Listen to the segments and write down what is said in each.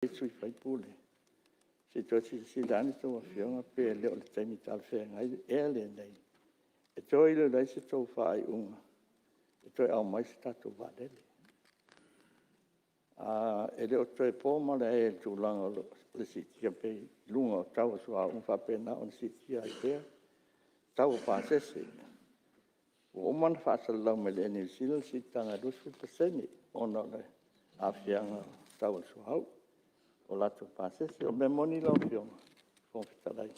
Usufono, se i toe silasila ane a outou Afioga pe le o le taimi talafeagai ea lenei e toe iloilo ai se tou faaiuga e toe aumai se tatou vaalele. E le o toe po malae i le tulaga o le siitia pea i luga o tau o suauu ma faapena ona siitia ai pea tau o pasese. Ua uma ona faasalalau mai e le Air New Zealand le siitaga e 20% ona o le aafiaga o le tau o le suauu o latou pasese. O le mea moni lau Afioga i le Fofoga Fetalai,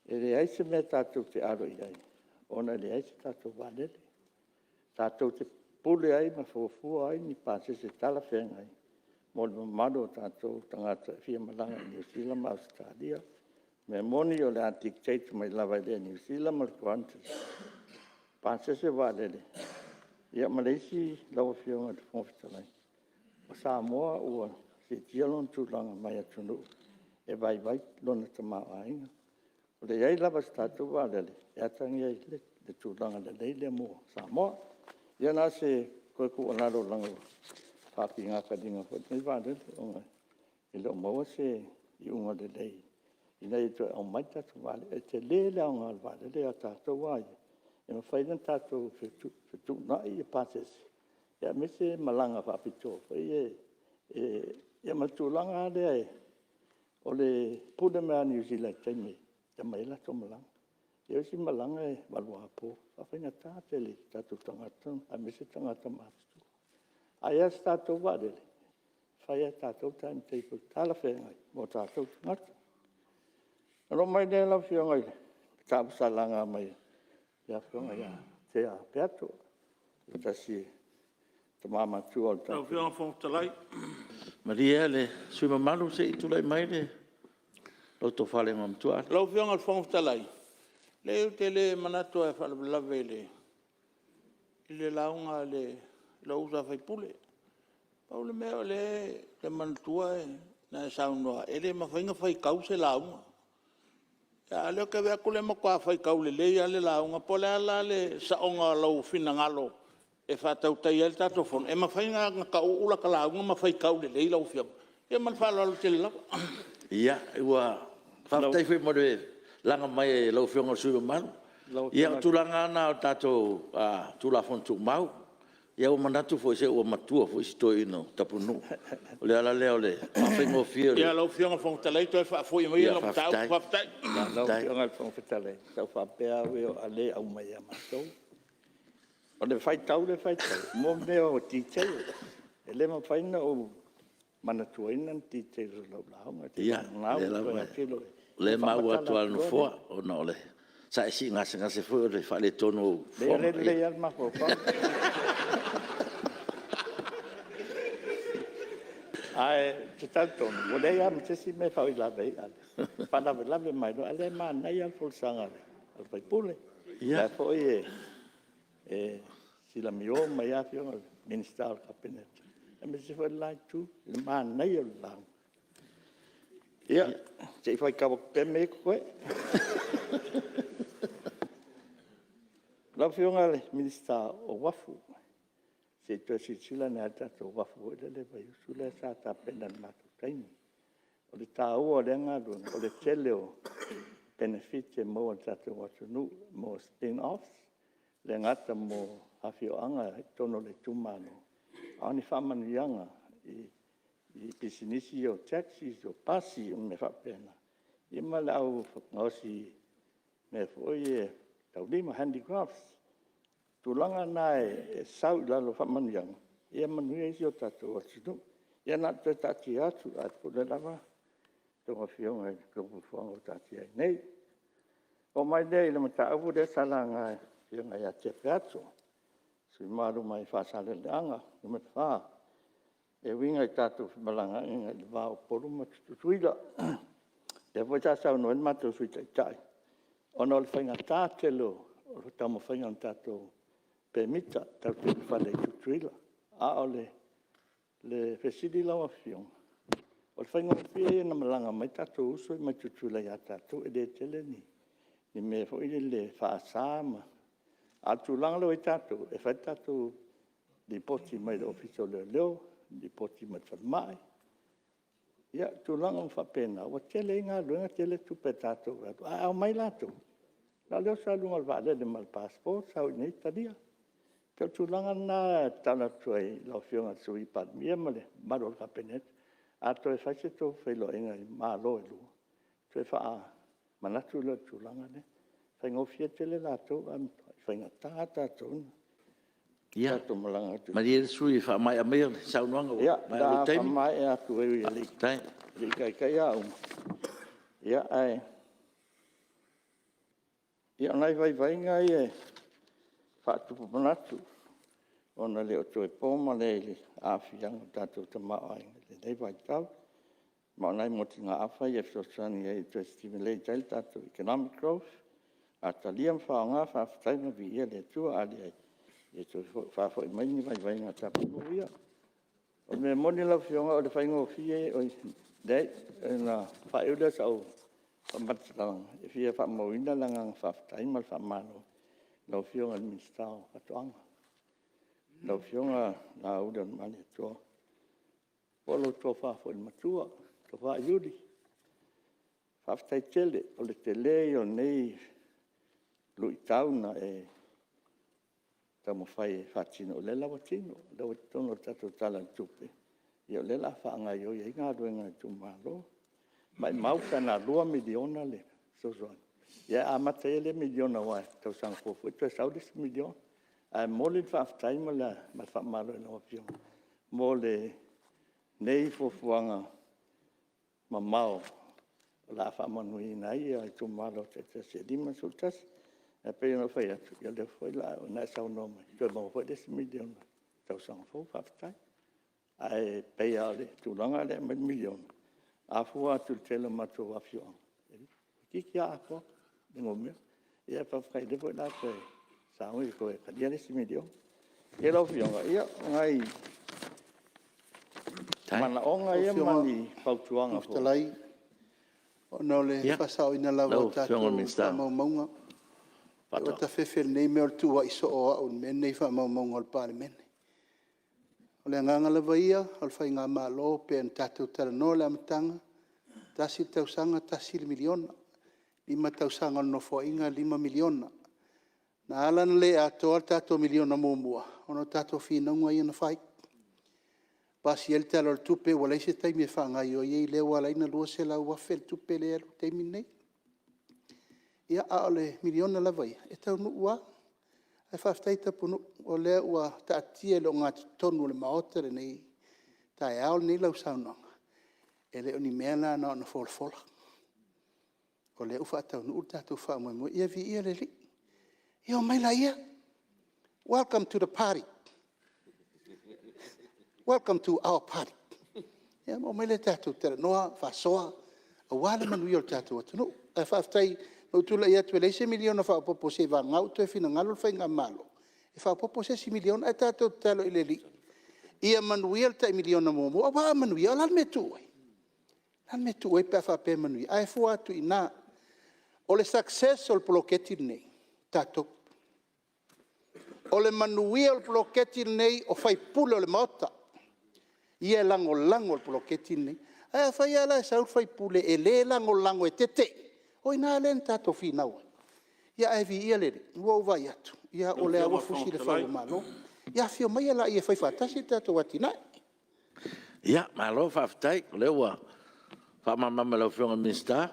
e leai se mea tatou te alo i ai ona e leai se tatou vaalele tatou te pule ai ma fuafua ai ni pasese talafeagai mo le mamalu o tatou tagata e fia malaga i Niu Sila ma Ausetalia. O le mea moni o le a dictate mai lava e le Air New Zealand ma le Qantas pasese o vaalele. Ia ma le isi lau Afioga i le Fofoga Fetalai, o Samoa ua siitia lona tulaga mai atunuu e vaivai lona tamaoaiga. O le i ai lava o se tatou vaalele, e atagia ai le tulaga lelei lea mo Samoa. Ia na o se toe tuualalo leaga ua faafigata foi lenei vaalele ona e le o maua se iuga lelei ina ia toe aumai le tatou vaalele. E tele le aoga o le vaalele ia tatou lava ia, e mafai ona tatou fetuunai pasese, aemaise malaga faapitoa foi ia ma le tulaga lava lea o le pule mai lava o Niu Sila i le taimi e aumai ai latou malaga. O isi malaga e 8 aso, e faafaigata tele i o tatou tagata aemaise tagata matutua. A i ai la se tatou vaalele, e fai lava e tatou timetable talafeagai mo tatou tagata. Ona oo mai lea lau Afioga i le mataupu sa laga mai e le Afioga ia Tea Peato, se tasi o tama matua o le Lau Afioga i le Fofoga Fetalai... Malie le sui usufono mamalu se i tulai mai lau Tofa i le Igoamatua Ale. Lau Afioga i le Fofoga Fetalai, leai ou te le manatu lava e faalavelave i le lauga a lou uso a sui usufono. Pau le mea o lea ou te manatua na e saunoa e le mafai ona faitau se lauga, a o lea ou te vaai atu o lea e matua faitau lelei lava le lauga. Po o le a la le saoga o lou finagalo e faatautaia ai le tatou Fono? E mafai ona tau lata lauga ma faitau lelei lau Afioga? Ia ma le faaaloalo tele lava. Ia, ua faafetai foi mo le laga mai e lau Afioga i le sui usufono mamalu. Ia o tulaga lava na o tatou Tulafono Tumau. Ia ua manatu foi, se ua matua foi si toeaina o Tapunuu. O le ala lea o le faafaigofie o le... Ia lau Afioga i le Fofoga Fetalai, toe faafoi maia lau mataupu. Faafetai. Lau Afioga i le Fofoga Fetalai, sa ou faapea au ia o Ale aumai ia matou. O le faitau lea e faitau, o mea o details. E le mafai ona ou manatuaina ni details o lau lauga. Ia, o lea e maua atu lava e le Nofoa, ona sa e sii gasegase foi o le faaletonu o ou fofoga. Leai o lea e lelei lava le mafaufau. Ae ou te talitonu, ua leai lava ma se isi mea e faauilavea ai Ale, e faalavelave mai loa, a o lea e manaia lava le folasaga a le sui usufono. O la foi e silamio uma ai lava Afioga i Minisita o le Kapeneta, aemaise foi le la Itu i le manaia o le lauga. Ia, se i faitau atu pea mea ia e totoe. Lau Afioga i le Minisita o Uafu, se i toe silasila ane lava i le tatou uafu foi lele i Vaiusu lea sa tapena i le matou taimi. O le taua o lea galuega, o le tele o penefiti e maua e le tatou atunuu mo spinoffs, e le gata mo afioaga i totonu o le itumalo, a o ni faamanuiaga i pisinisi ia o taxis, o pasi, o mea faapena, ia ma le au gaosi mea foi ia meataulima, handicrafts. O tulaga na e sau i lalo o faamanuiaga, ia manuia ai si o tatou atunuu. Ia na ona toe taatia atu, ae pule lava a outou Afioga i a outou fuafuaga ua taatia ai nei. Ona oo mai lea i le mataupu lea sa laga e le Afioga ia Tea Peato, le sui usufono mamalu mai Faasaleleaga 4 e uiga i tatou femalagaaiga i le va o Upolu ma Tutuila. Lea foi sa saunoa ai le matou Sui Taitai, ona o le faigata tele o le taumafaiga o ni tatou pemita tatou te ulufale ai i Tutuila. A o le fesili lau Afioga, o le faigofie ia ona malaga mai tatou uso ia mai Tutuila ia tatou, e le tele ni mea foi lele e faasa ma... A o le tulaga lea ua i ai tatou, e fai le tatou lipoti mai le Ofisa o Leoleo, lipoti mai le falemai, Ia, o tulaga uma faapena, ua tele ai galuega tele tupe a tatou e alu, ae a omai latou, na o le oso lava i luga o le vaalele ma le passport sau i inei talia. E pei o le tulaga lena e tatalo atu ai i lau Afioga i le Sui Palemia ma le mamalu o le Kapeneta, a toe fai se tou feiloaiga i Malo e lua, ona toe faamanatu lea o le tulaga lea. E faigofie tele latou ae matua faigata lava tatou ona tatou malaga atu i fafo. Ia, malie le sui usufono e faamaea maia le saunoaga ua Ia, maea o le lou a taimi. faamaea atu e ui e le i taitai auma, ae o nai vaivaiga ia e faatupu manatu, ona e le o toe po malē i le aafiaga o le tatou tamaoaiga i lenei vaitau. Ma o nai motugaafa ia e fesoasoani ai e toe stimulate ai le tatou economic growth. A talia ma faaaoga, faafetai ma viia le Atua, a leai, ia toe faafoi mai ni vaivaiga a Tapunuu ia. O le mea moni lau Afioga, o le faigofie, leai, ona faaiu lea o sau faamatalaga, e fia faamauina le agaga faafetai ma le faamalo i lau Afioga i le Minisita o Faatoaga, lau Afioga Laaulialemalietoa, po o lau Tofa foi i le Matua, le Tofa Iuli. Faafetai tele, o le tele ia o lenei luitau na e taumafai e faatino, o lea la ua tino, o lea ua i totonu o le tatou Tala o le Tupe, o lea o le a faagaoioi ai galuega a itumalo. Maumau pe ana $2 miliona le fesoasoani, ae amata ia lea miliona aua o le tausaga fou foi toe sau le isi miliona. Ae momoli le faafetai ma le faamalo i lau Afioga mo lenei fuafuaga mamao o le a faamanuiaina ai itumalo taitasi e 51. Ae pei ona ou fai atu, o lea foi na e saunoa mai, toe maua foi le isi miliona i le tausaga fou, faafetai. Ae pei lava o le tulaga lea e aumai le miliona, a fua atu i le tele o matou afioaga, toeitiiti lava atoa le numera. Ae faafetai o lea foi o le a toe sauni e toe talia le isi miliona. Ia lau Afioga, o nai manaoga ia ma ni fautuaga foi. Lau Afioga i le Fofoga Fetalai, ona o le faasaoina lava Lau o Afioga i le tatou Minisita faamaumauga. o Faatoaga. Ua ta fefe i lenei mea o le tuuai soo o au i mea nei o faamaumauga a le Palemene. O le agaga lava ia o le faigamalo pei ona tatou talanoa i le amataga, tasi le tausaga tasi le miliona, 5 tausaga o le Nofoaiga, $5 miliona. Na ala ona le atoa le tatou miliona muamua, ona o tatou finauga ia na fai, pasia ai le Tala o le Tupe ua leai se taimi e faagaoioi ai, lea ua ala ai ona $200,000 le tupe lea e alu i le taimi lenei. Ia, a o le miliona lava ia, e taunuu lava. Ae faafetai Tapunuu, o lea ua taatia i le ogatotonu o le Maota lenei i le taeao lenei lau saunoaga, e le o ni mea la na ona folafola, o lea ua faataunuu le tatou faamoemoe. Ia viia le Alii. Ia omai laia, welcome to the party, welcome to our party. Ia ona omai lea tatou talanoa, faasoa, aua le manuia o le tatou atunuu. Ae faafetai ua ou tulai atu e leai se miliona faaopoopo seiavagana ua toe finagalo le faigamalo e faaopoopo se isi miliona. Ae tatou tatalo i le Alii ia manuia le tai miliona muamua. Aua a manuia, o le a le mea e tuu ai? O le a le mea e tuu ai pe a faapea e manuia? Ae fua atu i ina, o le success o le poloketi lenei, o tatou. O le manuia o le poloketi lenei, o sui usufono o le Maota ia e lagolago i le poloketi lenei. Ae afai lava la e sau le sui usufono e le lagolago e tetee, o i ina lea na tatou finau ai. Ae viia le Alii ua ou vaai atu, o lea lava ua fusi le fau o malo. Ia afifio maia laia e fai faatasi le tatou atinae. Ia, malo faafetai o lea ua faamalamalama e lau Afioga i le Minisita.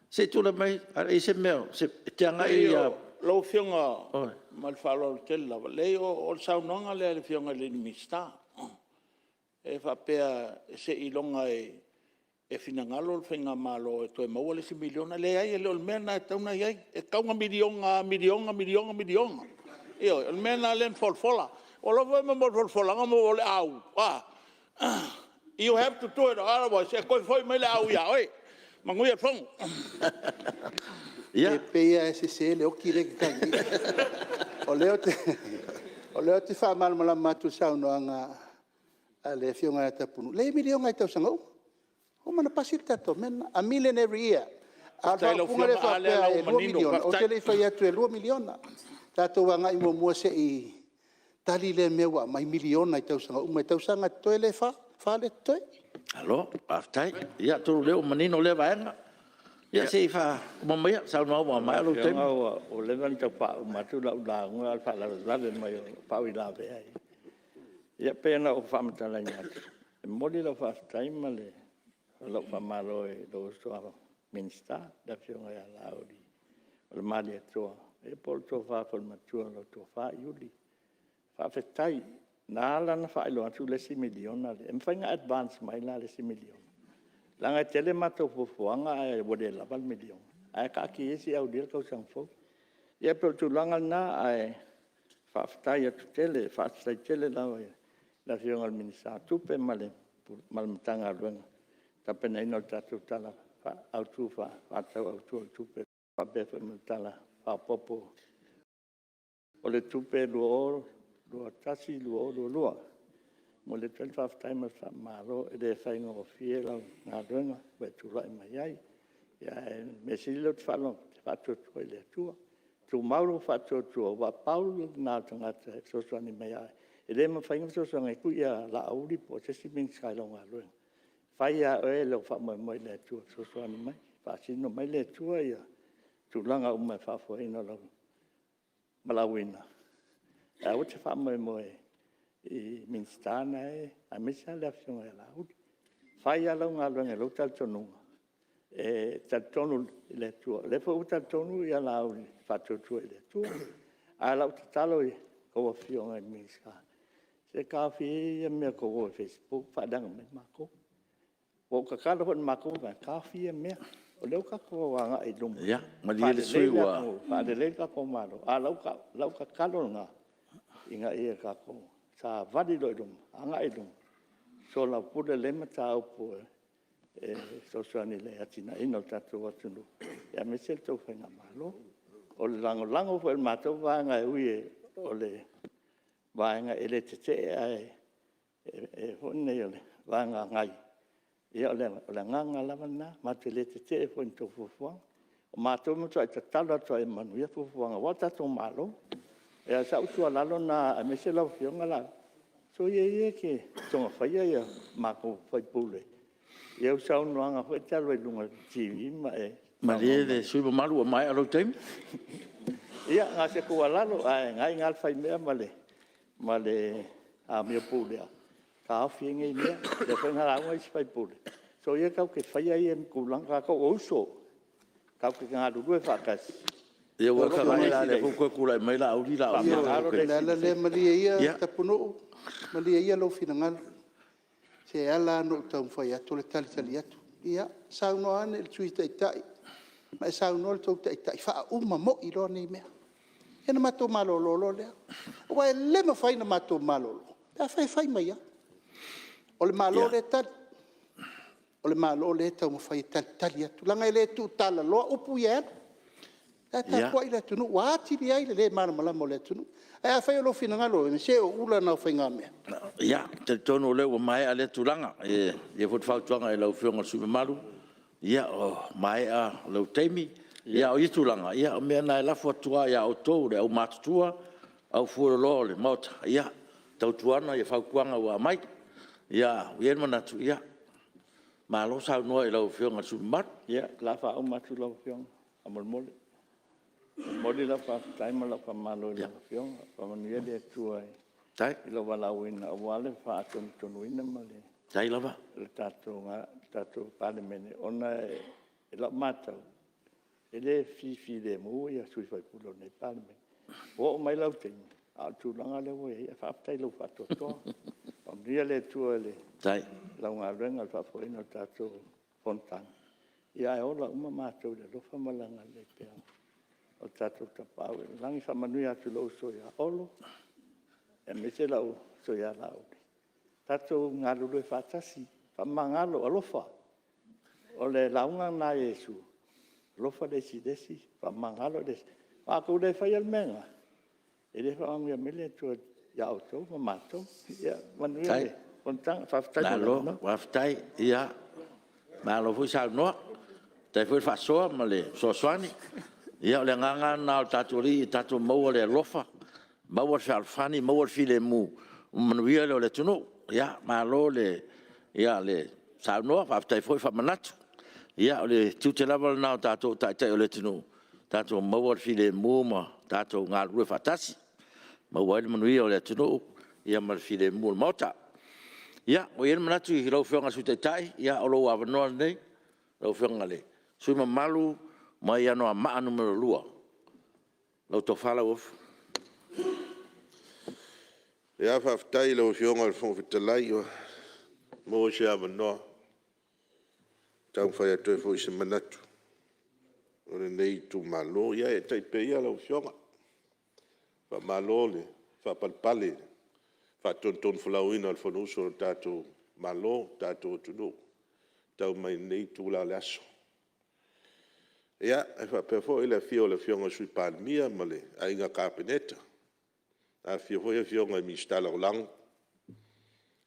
Se i tulai mai, a o i ai se mea e te agai i... Lau Afioga ma le faaaloalo tele lava, leai o le saunoaga lea a le Afioga i le Minisita, e faapea seiloga e finagalo le faigamalo e toe maua le isi miliona. E leai e le o le mea lena e tatau ona i ai, e tatau ona miliona lava, miliona, miliona, miliona. Ioe. O le mea lena lea na folafola. Ua iloa foi le folafolaga o le au, a, you have to do it otherwise e toe foi mai le au ia oe. Manuia le fono. Ia. E pei lava e sese le oti lea e te tagi i ai. O lea ou te faamalamalama atu i le saunoaga a le Afioga ia Tapunuu, e leai e miliona lava i tausaga uma. Ua uma ona pasi le tatou mea lena, a million every year. A o le Faafetai i lau faaupuga lea Afioga, a lea faapea la e ua $2 manino, miliona, ou te faafetai. le i fai atu e $2 miliona. Tatou agai muamua se i tali lea mea ua aumai miliona i tausaga uma i tausaga e totoe lea e 4, 4 lea e totoe. Malo faafetai. Ia atonu o lea ua manino lea vaega. Ia se i faauma maia saunoaga ua maea lou taimi. Lau Afioga ua leva ona tau faauma atu lau lauga a o le faalavelave mai o faauilavea ia. Ia pei ona ou faamatalaina atu, e momoli lau faafetai ma lau faamalo i lou uso a Minisita le Afioga ia Laaulialemalietoa, ia po o le tofa foi i le matua lau Tofa Iuli. Faafetai. Na ala ona faailoa atu le isi $1 miliona lea, e mafai ona advance mai la le isi $1 miliona? Leaga e tele matou fuafuaga ae ua le lava le $1 miliona, ae taatia ia se i aulia le tausaga fou. Ia pei o le tulaga lena, ae faafetai atu tele, faafetai tele lava i le Afioga i le Minisita o Tupe ma le Matagaluega i le tapenaina o le tatou Tala Faatatau Autu o le Tupe faapea foi ma le Tala Faaopoopo o le Tupe 2021/2022. E momoli atu ai le faafetai ma le faamalo. E le faigofie lau galuega ua e tulai mai ai, ae o le mea sili o lea ou te faalogo atu e te faatuatua i le Atua. Tumau lou faatuatua, aua pau lena o le tagata e fesoasoani mai ia oe. E le mafai ona fesoasoani atu Laauli po o se isi Minisita i lau galuega, e fai lava e oe lou faamoemoe i le Atua e fesoasoani mai, faasino mai le Atua tulaga uma i le faafoeina o lou valaauina, ae aua e te faamoemoe i Minisita na e, aemaise lava le Afioga ia Laauli. Fai lava lau galuega i lou talitonuga, e talitonu i le Atua, o lea foi ua talitonu Laauli i le faatuatua i le Atua. A o lau tatalo ia outou Afioga i Minisita, se taofi ia ia mea o le tou o i facebook faaleaga mai matou. Ua ou tatalo foi i le matou vaega, taofi ia mea, o lea ua tatou agai i luma, faalelei lo tatou Malo. A o lau tatalo lena, ina ia tatou savali loa i luma, agai i luma, soalaupule lelei mataupu e fesoasoani i le atinaeina o le tatou atunuu, aemaise le tou faigamalo. O le lagolago foi a le matou Vaega e ui o le Vaega e le tetee ae o le Vaega Agai, ia o le agaga lava lena, matou te le tetee foi ia outou fuafuaga. O matou e matuai tatalo atu lava ia manuia fuafuaga aua o le tatou Malo. Ia o sau tuualalo lena aemaise lau Afioga Laauli, soia ia e te soona matou sui usufono i au saunoaga foi lea e te alu ai i luga o le TV ma e... Malie le sui usufono mamalu ua maea lou taimi. Ia, na o se tuualalo, ae o lena e i ina le faimea ma le amio pulea, taofi ai nei mea. O lea foi na lauga isi sui usufono, soia tatou te faia ia tulaga, o tatou o uso, tatou te galulue faatasi. Ia ua e vaai la o lea foi ua toe tulai mai Laauli... O le ala lea, malie ia Tapunuu, malie ia lou finagalo. Se e ala lava ona ou taumafai atu o le talitali atu. Ia, saunoa ane i le Sui Taitai ma e saunoa i le tou Taitai, faauma moi loa nei mea. Ia ona matou malolo loa lea. Aua e le mafai ona matou malolo pe afai e fai mai lava. O le Malo lea e tali, o le Malo lea e taumafai e talitali atu, leaga e le tuutalaloa upu ia e alu. O la e tapuai le atunuu, ua atili ai le le malamalama o le atunuu. Ae afai o lou finagalo, se o ula na o faigamea. Ia, ou te talitonu o lea ua maea lea tulaga. E i ai foi le fautuaga i lau Afioga i le sui usufono mamalu, ua maea lou taimi. A o ia tulaga, o mea na e lafo atu lava ia outou le aumatutua, le aufueloloa o le Maota, ia tautuana fautuaga ua aumai. Ua i ai le manatu, malo saunoa i lau Afioga i le sui usufono mamalu. Ia, o le a faauma atu lau Afioga faamolemole. E momoli lau faafetai ma lau faamalo i lau Afioga, faamanuia le Atua i lou valaauina aua le faatonutonuina o le tatou Palemene, ona o lau matau, e le fifilemu sui usufono o lenei Palemene. Ua oo mai lau taimi, a o le tulaga lea ua i ai, ae faafetai i lou faatoatoa. Faamanuia le Atua i lau galuega i le faafoeina o le tatou Fonotaga, ae ola uma matou i le alofa ma le agalelei pea o le tatou Tapaau i le lagi. Faamanuia atu i lou uso ia Olo, aemaise lou uso ia Laauli, tatou galulue faatasi, faamagalo, alofa. O le lauga lena a Iesu, alofa le isi i le isi, faamagalo le isi. A outou le faia le mea lena, e le faamanuia mai le Atua ia outou ma matou. Ia manuia le fonotaga. Faafetai mo le avanoa. Malo faafetai, malo foi saunoa, faafetai foi le faasoa ma le fesoasoani. Ia o le agaga lava lena o le tatou Alii ia tatou maua le alofa, maua le fealofani, maua le filemu, ona manuia lea o le atunuu. Malo le saunoa faafetai foi faamanatu. Ia o le tiute lava lena o tatou o Taitai o le atunuu, tatou maua le filemu ma tatou galulue faatasi, maua ai le manuia o le atunuu ma le filemu o le Maota. Ia ua i ai le manatu i lau Afioga i le Sui Taitai, o lou avanoa lenei, lau Afioga i le sui usufono mamalu mai Anoamaa 2, lau Tofa Lauofo. Ia faafetai i lau Afioga i le Fofoga Fetalai ua maua se avanoa e taumafai atu ai foi se manatu o lenei itumalo. Ia eetai pea ia lau Afioga, faamalo le faapalepale i le faatonutonufolauina o le Fonousu a lo tatou Malo ma lo tatou atunuu e tau mai i lenei itula o le aso. Ia, e faapea foi le afio o le Afioga i le Sui Palemia ma le Aiga Kapeneta, afifio foi Afioga i Minisita Lagolago.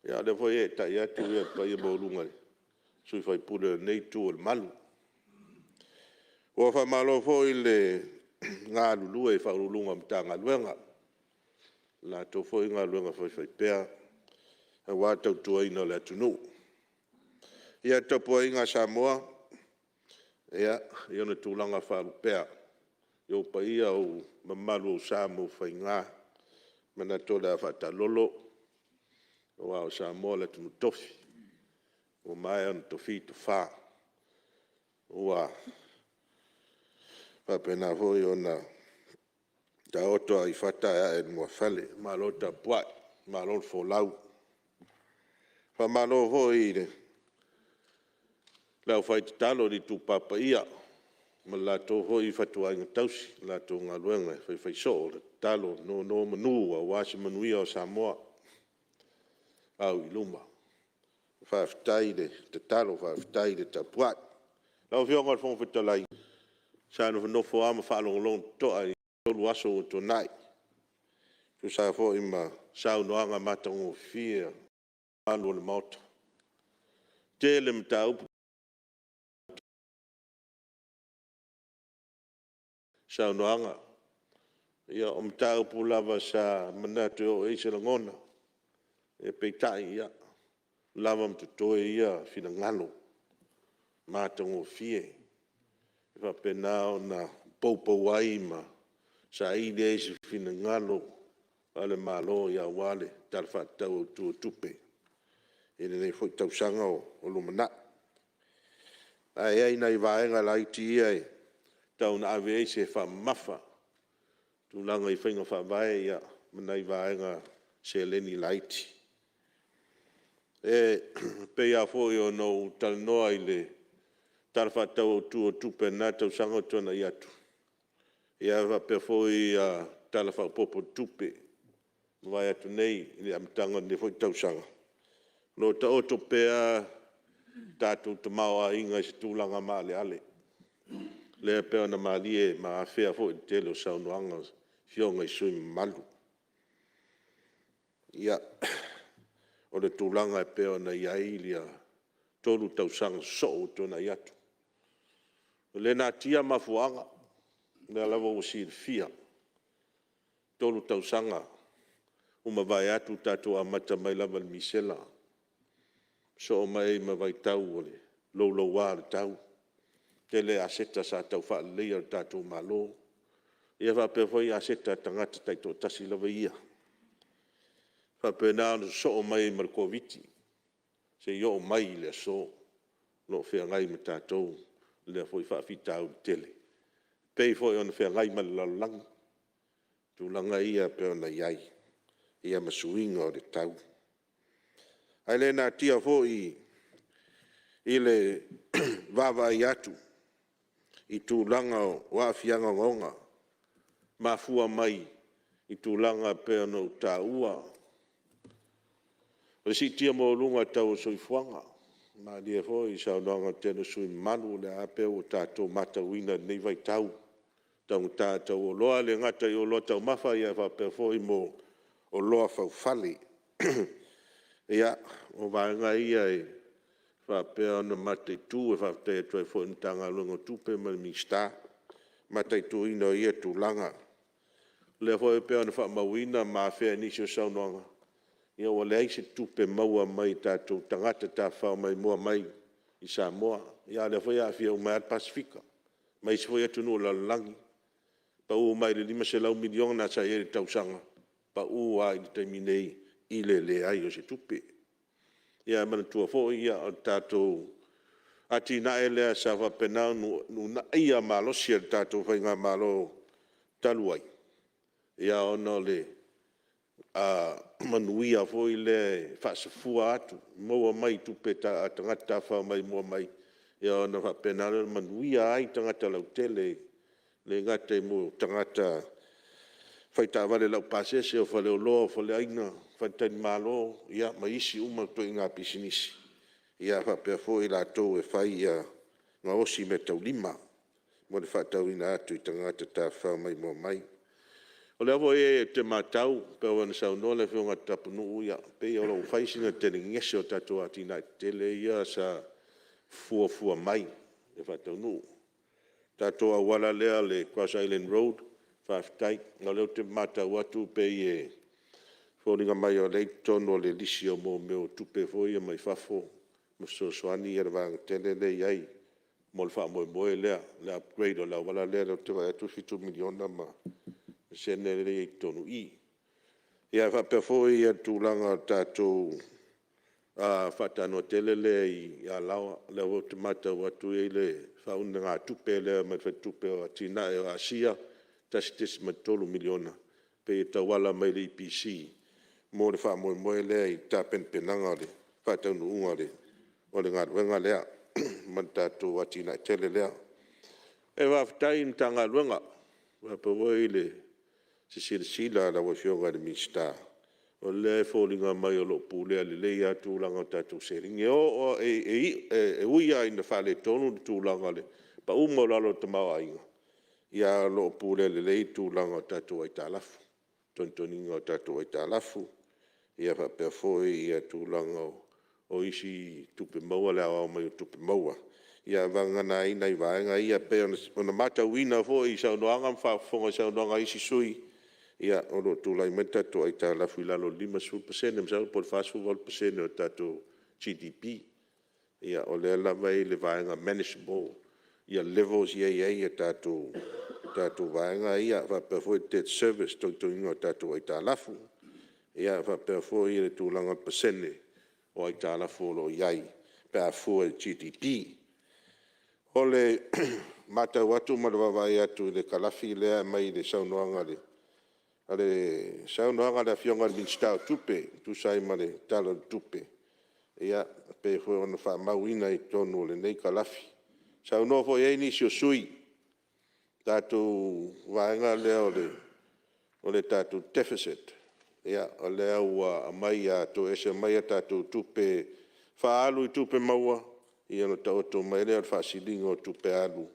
A o lea foi e eetai atu le paia maualuga i sui usufono o lenei Itu o le Malu. Ua faamalo foi le galulue i Ofisa Sili o Pulega o Matagaluega i le latou foi galuega faifaipea aua le tautuaina o le atunuu. Ia, le tapuaiga a Samoa i ona tulaga faalupea, i ou paia, o ou mamalu, o ou sa ma ou faiga. E manatu o le a faataalolo aua o Samoa o le atunuu tofi ua maea ona tofi tofa, ua faapena foi ona taoto a i fata ae ae i lumafale. Malo le tapuai, malo le folau. Faamalo foi i le aufaitatalo i le itupa paia ma le latou foi fatuaiga tausi i le latou galuega e faifaisoo o le tatalo, nonomanu aua se manuia o Samoa au i luma. Faafetai le tatalo, faafetai le tapuai. Lau Afioga i le Fofoga Fetalai, sa nofonofo lava ma faalogologo totoa i aso ua tuanai e tusa ai foi ma saunoaga matagofie a le mamalu o le Maota. E tele mataupu, saunoaga, o mataupu lava sa manatu e oo i ai se lagona, peitai, ua lava ma totoe ia finagalo matagofie e faapena ona poupou ai ma saili ai se finagalo o le Malo aua le Tala Faatatau Autu o Tupe i lenei foi tausaga o lumanai. Ae i ai nai vaega laiti ia e tau ina ave i ai se faamamafa i tulaga i faiga faavae ma nai vaega seleni laiti. E pei lava foi ona ou talanoa i le Tala Faatatau Autu o Tupe i lena tausaga ua tuanai atu, ia faapea foi le Tala Faaopoopo o le Tupe ua mavae atu nei i le amataga o lenei foi tausaga, o lo o taoto pea le tatou tamaoaiga i se tulaga maaleale, lea e pei ona malie ma afea foi i le tele o saunoaga a Afioga i sui usufono mamalu. Ia, o le tulaga e pei ona i ai le 3 tausaga sosoo ua tuanai atu. E le natia mafuaaga, o lea lava ua silafia, 3 tausaga ua mavae atu ua tatou amata mai lava i le misela, sosoo mai ai ma vaitau o le louloua o le tau, tele aseta sa tau faaleleia o le tatou Malo, ia faapea foi aseta a tagata taitoatasi lava ia. E faapena ona sosoo mai ai ma le Koviti-19 seia oo mai i le aso o lo o feagai ma tatou lea foi faafitauli tele, e pei foi ona feagai ma le lalolagi tulaga ia e pei ona i ai ma suiga o le tau. Ae le natia foi i le vaavaai atu i tulaga o aafiaga ogaoga e mafua mai i tulaga e pei ona ou taua. O le siitia maualuga o le tau o le soifuaga, ua malie foi i saunoaga a le tele o sui usufono mamalu, o lea lava e pei ua tatou matauina i lenei vaitau, taugata le tau o oloa, e le gata i oloa taumafa ae faapea foi ma oloa faufale. Ia, o vaega ia e faapea ona mataitu. E faafetai atu ai foi i le Matagaluega o Tupe ma le Minisita i le mataituina o ia tulaga. O lea foi e pei ona faamauina ma afea i nisi o saunoaga, Ua leai se tupe maua mai tatou tagata tafafao maimoa mai i Samoa, a o lea foi e aafia uma ai lava le Pasefika ma isi foi atunuu o le lalolagi. Pau mai le $500 miliona sa i ai i le tausaga, pau lava i le taimi nei i le leai o se tupe. Ia manatua foi o le tatou atinae lea sa faapena ona uunaia malosi e le tatou faigamalo talu ai, ona o le manuia foi lea e faasafua atu, maua mai tupe a tagata tafafao maimoa mai, ona faapena lea ona manuia ai tagata lautele. E le gata i tagata fai taavale laupasese, o faleoloa, o faleaiga, faletalimalo, ma isi uma ituaiga pisinisi, ia faapea foi i latou e gaosi meataulima mo le faatauina atu i tagata tafafao maimoa mai. O lea foi ou te matau e pei ona saunoa le Afioga ia Tapunuu, e pei o lo o fai sina telegese o tatou atinae tetele ia sa fuafua mai e faataunuu. Le tatou auala lea o le cross island road, faafetai. O lea ou te matau atu e pei e foliga mai o lea e i totonu o le lisi o mea o tupe foi ia mai fafo ma fesoasoani le vaega tele lea e i ai mo le faamoemoe lea, le upgrade o le auala lea ou te vaai atu e $7 miliona ma sene lea e i totonu i i. Ia faapea foi le tulaga o le tatou faatanoa tele lea i Alaoa, o lea foi ou te matau atu e i ai le faaunegatupe lea mai le Faletupe o Atinae o Asia $1.3 miliona, e pei e tauala mai i le EPC mo le faamoemoe lea i tapenapenaga o le faataunuuga o le galuega lea ma le tatou atinae tele lea. E faafetai i le Matagaluega faapea foi le silasila a lau Afioga i le Minisita, o lea e foliga mai o lo o pulea lelei lava tulaga o tatou seleni. E ui lava ina faaletonu le tulaga o le pau maualalo o le tamaoaiga, ae o lo o pulea lelei le tulaga o tatou aitalafu, togitogiina o tatou aitalafu, ia faapea foi tulaga o isi tupe maua, le aoao mai o tupe maua, ae vagana ai nai vaega ia. E pei ona matauina foi i saunoaga ma faafofoga i saunoaga a isi sui usufono, o lo o tulai mai le tatou aitalafu i lalo o le 50%, masalo po o le 48% o le tatou GDP. Ia, o lea lava e i le vaega manageable levels ia e i ai tatou vaega ia faapea foi le debt service, togitogiina o tatou aitalafu. Ia faapea foi le tulaga o le pasene o aitalafu o lo o i ai pe a fua i le GDP. O le matau atu ma le vaavaai atu i le kalafi lea e aumai i le saunoaga a le Afioga i le Minisita o Tupe e tusa ai ma le Tala o le Tupe, e pei foi ona faamauina i totonu o lenei kalafi. Saunoa foi i ai nisi o sui usufono i le tatou vaega lea o le tatou deficit, o lea ua aumai a toese mai a tatou tupe faaalu i tupe maua, ia ona taoto mai lea o le faasiliga o tupe alu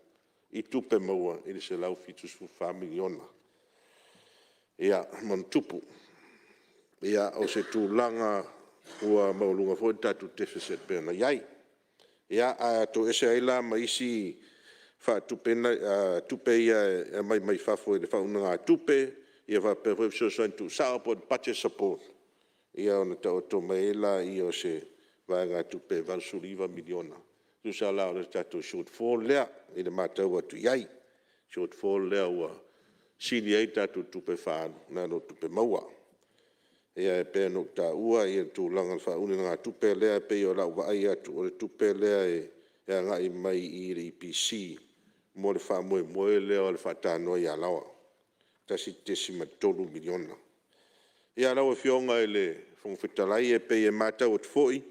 i tupe maua i le $174 miliona ma ona tupu. Ia, o se tulaga ua maualuga foi le tatou deficit e pei ona i ai. Ia, ae a toese ai la ma isi tupe ia e aumai mai fafo i le faaunegatupe faapea foi fesoasoani tuusao po o le budget support, ia ona taoto mai ai lea o se vaegatupe e $89 miliona. Tusa la o le tatou shortfall lea i le matau atu i ai, shortfall lea ua sili ai tatou tupe faaalu nai lo tupe maua. Ia e pei ona ou taua le tulaga o le faaunegatupe lea e pei o lau vaai atu, o le tupe lea e agai mai i le EPC mo le faamoemoe lea o le faatanoa i Alaoa $1.3 miliona. Ia lau Afioga i le Fofoga Fetalai, e pei e matau atu foi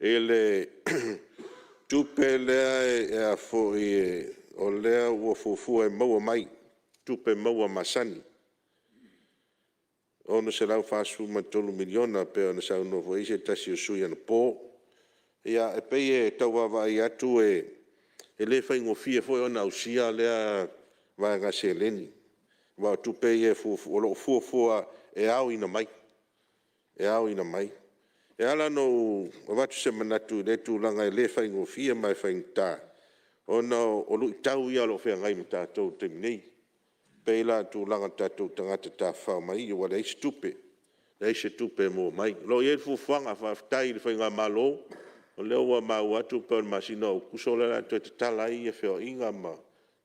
i le tupe lea o lea ua fuafua e maua mai tupe maua masani e $643 miliona e pei ona saunoa foi i ai se tasi o sui usufono anapo. Ia, e pei e tau vaavaai atu e le faigofie foi ona ausia lea vaega seleni, aua o tupe ia o lo o fuafua e aoina mai, e aoina mai. E ala ona ou avatu se manatu i lea tulaga e le faigofie ma e faigata, ona o luitau ia o lo o feagai ma tatou i le taimi nei. E pei la o le tulaga o tatou tagata tafafao mai ua leai se tupe. Leai se tupe e maua mai. O lo o i ai le fuafuaga, faafetai i le Faigamalo, o lea ua maua atu pei o le masina o Aokuso lea o le a toe tatala ai feoaiga ma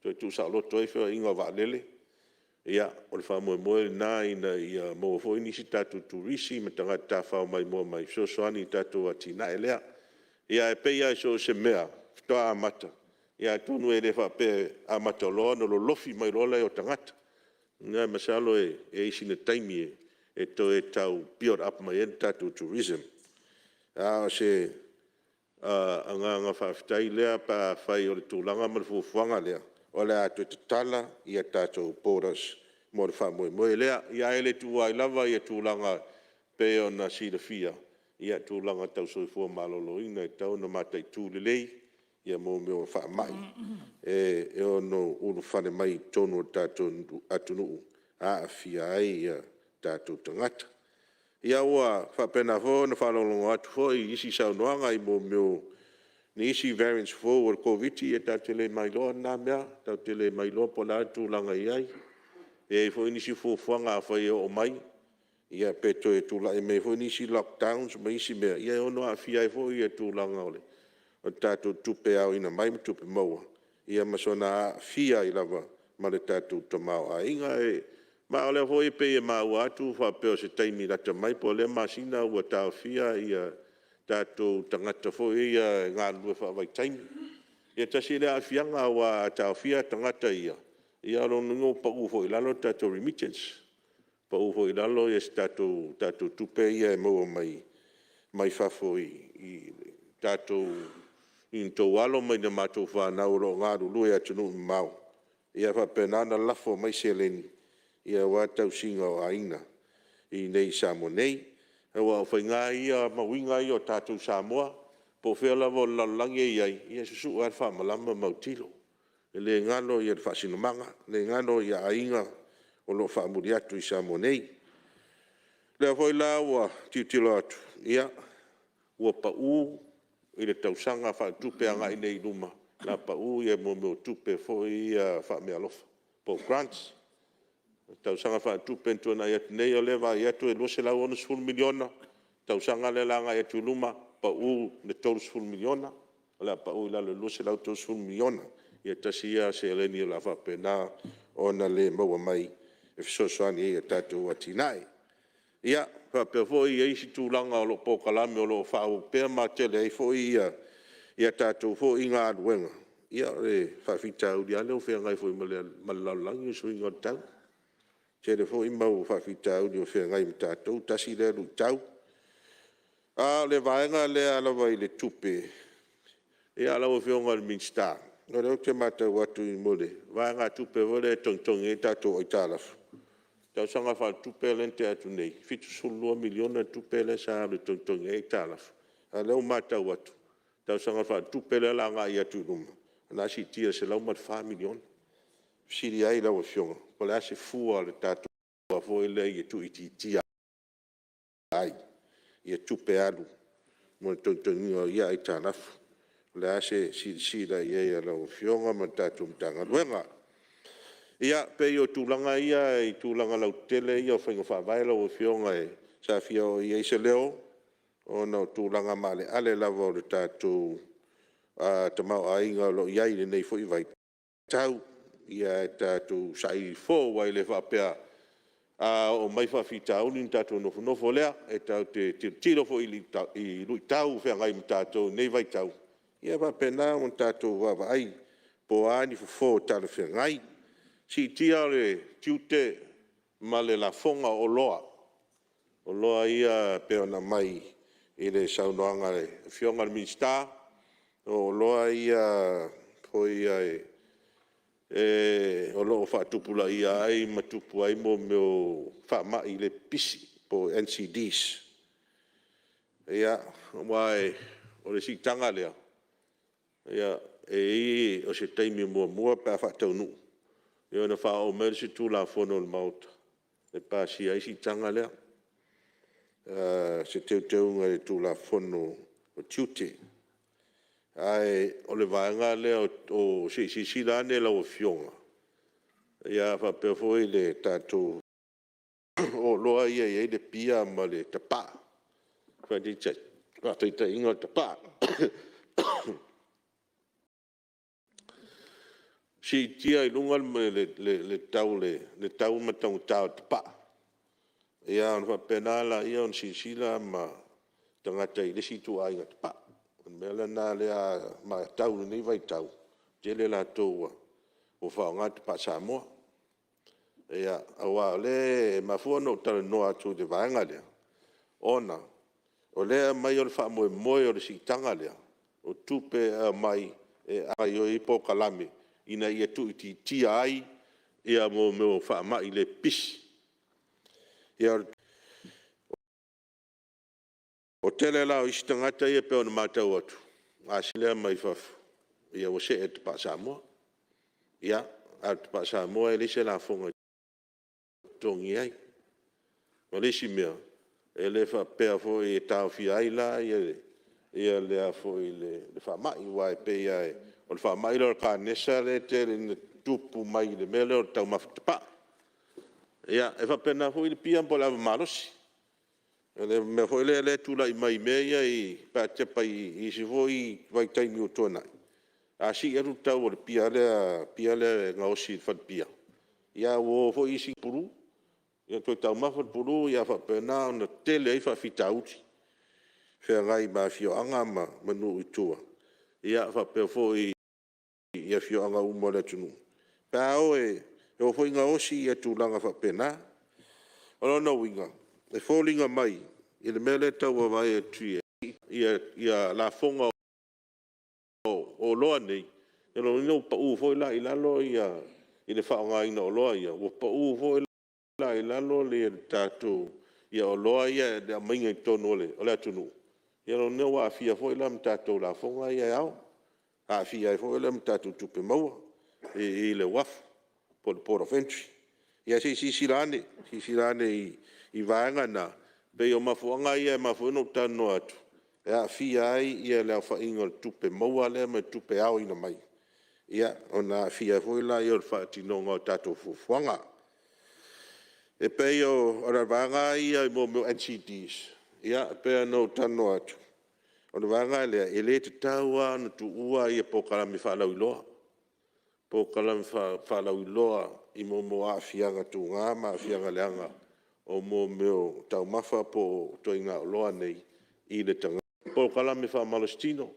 toe tuusaoloto ai feoaiga a vaalele. Ia, o le faamoemoe lena ina ia maua foi nisi tatou turisi ma tagata tafafao maimoa mai e fesoasoani i le tatou atinae lea. Ia ae pei lava i so o se mea faatoa amata, ia atonu e le faapea e amata loa ona lolofi mai loa lea o tagata. Masalo e i ai sina taimi e toe tau build up mai ai le tatou tourism. A o se agaga faafetai lea pe afai o le tulaga ma le fuafuaga lea, o le a toe tatala tatou borders mo le faamoemoe lea. Ia ae le tuua ai lava tulaga e pei ona silafia tulaga tau soifua maloloina e tatau ona mataitu lelei mea o faamai e ono ulufale mai i totonu o le tatou atunuu aafia ai tatou tagata. Ia ua faapena foi ona faalogologo atu foi i isi saunoaga i mea o nisi variants fou o le Koviti-19, ia tatou te le ma iloa lena mea, tatou te le mailoa po o le a le tulaga e i ai. E i ai foi nisi fuafuaga afai e oo mai, ia pe toe tulai mai foi nisi lockdowns ma isi mea, ia e ono aafia ai foi le tulaga o le tatou tupe e aoina mai ma tupe maua, ia ma soona aafia ai lava ma le tatou tamaoaiga. Ma o lea foi e pei e maua atu faapea o se taimi lata mai po o lea masina ua taofia tatou tagata foi ia e galulue faavaitaimi. Ia tasi lea aafiaga aua a taofia tagata ia, o lona uiga ua pau foi i lalo le tatou remittance, pau foi i lalo tatou tupe ia e maua mai fafo i ni outou alo ma ni a matou fanau o lo o galulue i atunuu mamao, ia faapena ona lafo mai seleni aua le tausiga o aiga i inei i Samoa nei. Aua o faiga lava ia ma uiga ia o tatou i Samoa, po o fea lava o le lalolagi e i ai, ia e susue lava le faamalama ma autilo. E le galo le faasinomaga, e le galo aiga o lo o faamuli atu i Samoa nei. O lea foi la ua tilotilo atu, ia, ua pau i le tausaga faaletupe agai nei i luma, o le a pau mea o tupe foi ia faameaalofa po o grants. O le tausaga faaletupe na tuanai atu nei o lea e vaai atu e $260 miliona, tausaga lea o le a agai atu i luma, pau le $30 miliona, o le a pau i lalo i le $230 miliona. Ia tasi ia seleni o le a faapena ona le maua mai e fesoasoani ai i a tatou atinae. Ia, faapea foi i isi tulaga o lo o polokalame o lo o faaauau pea ma tele ai foi a tatou foi galuega, ia o le faafitauli lava lea ua feagai foi ma le lalolagi o le suiga o le tau. E tele foi mau faafitauli o feagai ma tatou, tasi lea luitau. A o le vaega lea lava i le tupe lau Afioga i le Minisita, o lea ou te matau atu i mea o le vaegatupe foi lea e togitogi ai tatou aitalafu, tausaga faaletupe lea na tea atu nei, e $72 miliona le tupe lea sa alu e togitogi ai aitalafu, a o lea ua matau atu i le tausaga faaletupe lea o le a agai atu i luma, o le a siitia i le $104 miliona. E fesili ai lau Afioga, po o le a se fua o le tatou foi lea ia tuuitiitia ai tupe alu mo le togitogiina o ia aitalafu. O le a se silasila i ai a lau Afioga ma le tatou Matagaluega. Ia, pei o tulaga ia i tulaga lautele ia o faiga faavae lau Afioga sa fia oo i ai se leo, ona o tulaga maaleale lava o le tatou tamaoaiga o lo o i ai i lenei foi vaitau. Ia tatou saili fou, aua e le faapea a oo mai faafitauli ona tatou nofonofo lea. E tatou te tilotilo foi i luitau o feagai ma tatou i lenei vaitau, ia faapena ona tatou vaavaai po o a ni fofo talafeagai. Siitia le tiute ma le lafoga o oloa, oloa ia e pei ona aumai i le saunoaga a le Afioga i le Minisita, o oloa ia foi ia o lo o faatupulaia ai ma tupu ai mea o faamai le pipisi po o NCDs. Ia, aua o le siitaga lea, o se taimi muamua pe a faataunuu, ona faaoo mai lea o se Tulafono i le Maota e pasia ai le siitaga lea, se teuteuga i le Tulafono o Tiute. Ae o le vaega lea se i silasila ane lau Afioga faapea foi le tatou o oloa ia e i ai le pia ma le tapaa. Faataitaiga o le tapaa, siitia i luga le tau ma le taugata o le tapaa, ia ona faapena lea ona silasila tagata i le isi ituaiga tapaa. O le mea lena a matau i lenei vaitau, tele latou ua faaaoga le tapaa Samoa. Aua o lea e mafua ona ou talanoa atu i le vaega lea, ona o lea e aumai o le faamoemoe o le siitaga lea, o tupe e aumai e faagaioi ai polokalame ina ia tuuitiitia ai ia mea o faamai le pipisi. O le tele la o isi tagata ia e pei ona matau atu, a mai fafo, ia ua see i le tapaa Samoa. Ia ae o le tapaa Samoa e leai se lafoga e totogi ai. O le isi mea, e le faapea foi e taofia ai la le faamai, aua e pei lava o le faamai lea o le Kanesa lea e tele ina tutupu mai i le mea lea o le taumafa tapaa. Ia e faapena foi le pia po o le ava malosi. O le mea foi lea e tulai mai i mea ia pe a tepa i isi foi vaitaimi ua tuanai, a sii atu le tau o le pia lea e gaosi i le falepia, ia ua o foi isi pulu, ia toe taumafa le pulu ia faapena ona tele ai faafitauli feagai ma afioaga ma nuu i tua, ia faapea foi i afioaga uma o le atunuu, pe a o foi gaosi tulaga faapena. O lona uiga, e foliga mai i le mea lea e tau vaavaai atu i ai lafoga o oloa nei, o lona uiga ua pau foi la i lalo i le faaaogaina o oloa ia, ua pau foi la i lalo tatou oloa ia i le aumaiga i totonu o le atunuu, ia o lona uiga ua aafia foi la ma tatou lafoga ia e ao, aafia ai foi la ma tatou tupe maua i le uafu po o le port of entry. Ia se i silasila ane, silasila ane i vaega na, e pei o mafuaaga ia e mafua ai ona ou talanoa atu, e aafia ai le aofaiga o le tupe maua lea ma le tupe e aoina mai, ia ona aafia ai foi lea o le faatinoga o tatou fuafuaga. E pei o le vaega lava ia mo mea o NCDs, e pei ona ou talanoa atu, o le vaega lea, e le tatau lava ona tuua polokalame faalauiloa, polokalame faalauiloa i mea o aafiaga tuga ma aafiaga leaga o mea o taumafa po o ituaiga oloa nei i le tagata. Polokalame faamalositino.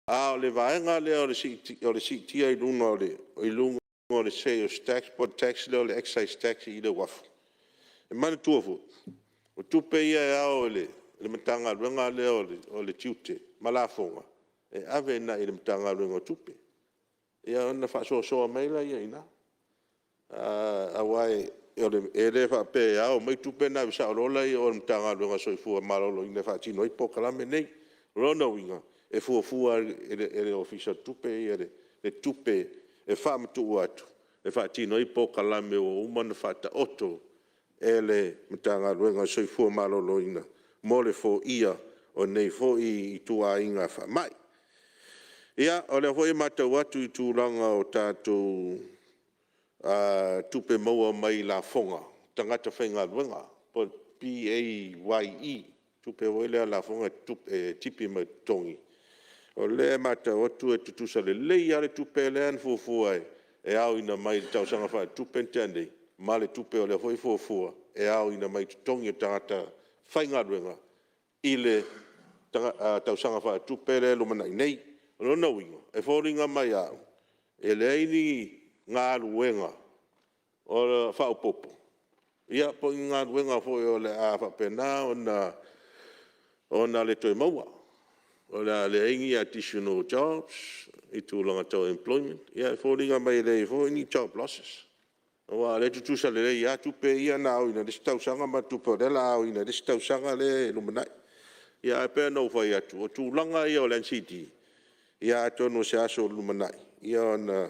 A o le vaega lea o le siitia i luga o le sales tax po o le tax lea o le excise tax i le uafu, e manatua foi, o tupe ia e ao i le Matagaluega lea o le Tiute ma Lafoga, e ave agai i le Matagaluega o Tupe, ia ona faasoasoa mai lea i ina. Aua e le faapea e ao mai tupe ona ave sao loa lea i o i le Matagaluega o le Soifua Maloloina e faatino ai polokalame nei. O lona uiga, e fuafua e le Ofisa o Tupe le tupe e faamatuu atu e faatino ai polokalame ua uma ona faataoto e le Matagaluega o le Soifua Maloloina mo le foia o nei foi ituaiga faamai. Ia, o lea foi e matau atu i tulaga o tatou tupe maua mai lafoga a tagata faigaluega po o le PAYE, tupe foi lea o lafoga e tipi mai totogi. O lea e matau atu e tutusa lelei lava le tupe lea na fuafua e aoina mai i le Tausaga Faaletupe na tea nei ma le tupe o lea foi e fuafua e aoina mai totogi o tagata faigaluega i le tausaga faaletupe lea e lumanai nei. O lona uiga, e foliga mai ia au, e leai ni galuega faaopoopo, ia po o ni galuega foi o le a faapena ona le toe maua. O le a leai ni additional jobs i tulaga tau employment. Ia e foliga mai e leai foi ni job losses, aua o lea e tutusa lelei lava tupe ia na aoina i le isi tausaga ma tupe o lea o le a aoina i le isi tausaga lea e lumanai. Ia ae pei ona ou fai atu, o tulaga ia o le NCD, ia atonu o se aso o lumanai ona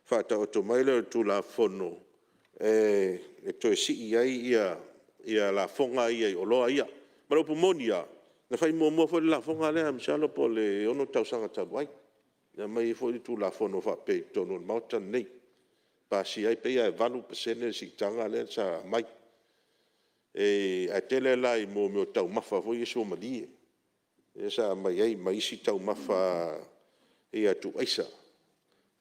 faataoto mai lea o le Tulafono e toe sii ai lafoga ia i oloa ia. Ma o le upu moni lava, na fai muamua foi le lafoga lea masalo po o le 6 tausaga talu ai, na aumai ai foi le Tulafono faapea i totonu o le Maota lenei. pasia ai, pei lava e 8% le siitaga lea sa aumai. Ae tele la i mea o taumafa foi ia suamalie lea sa aumai ai ma isi taumafa ia tuuaisa,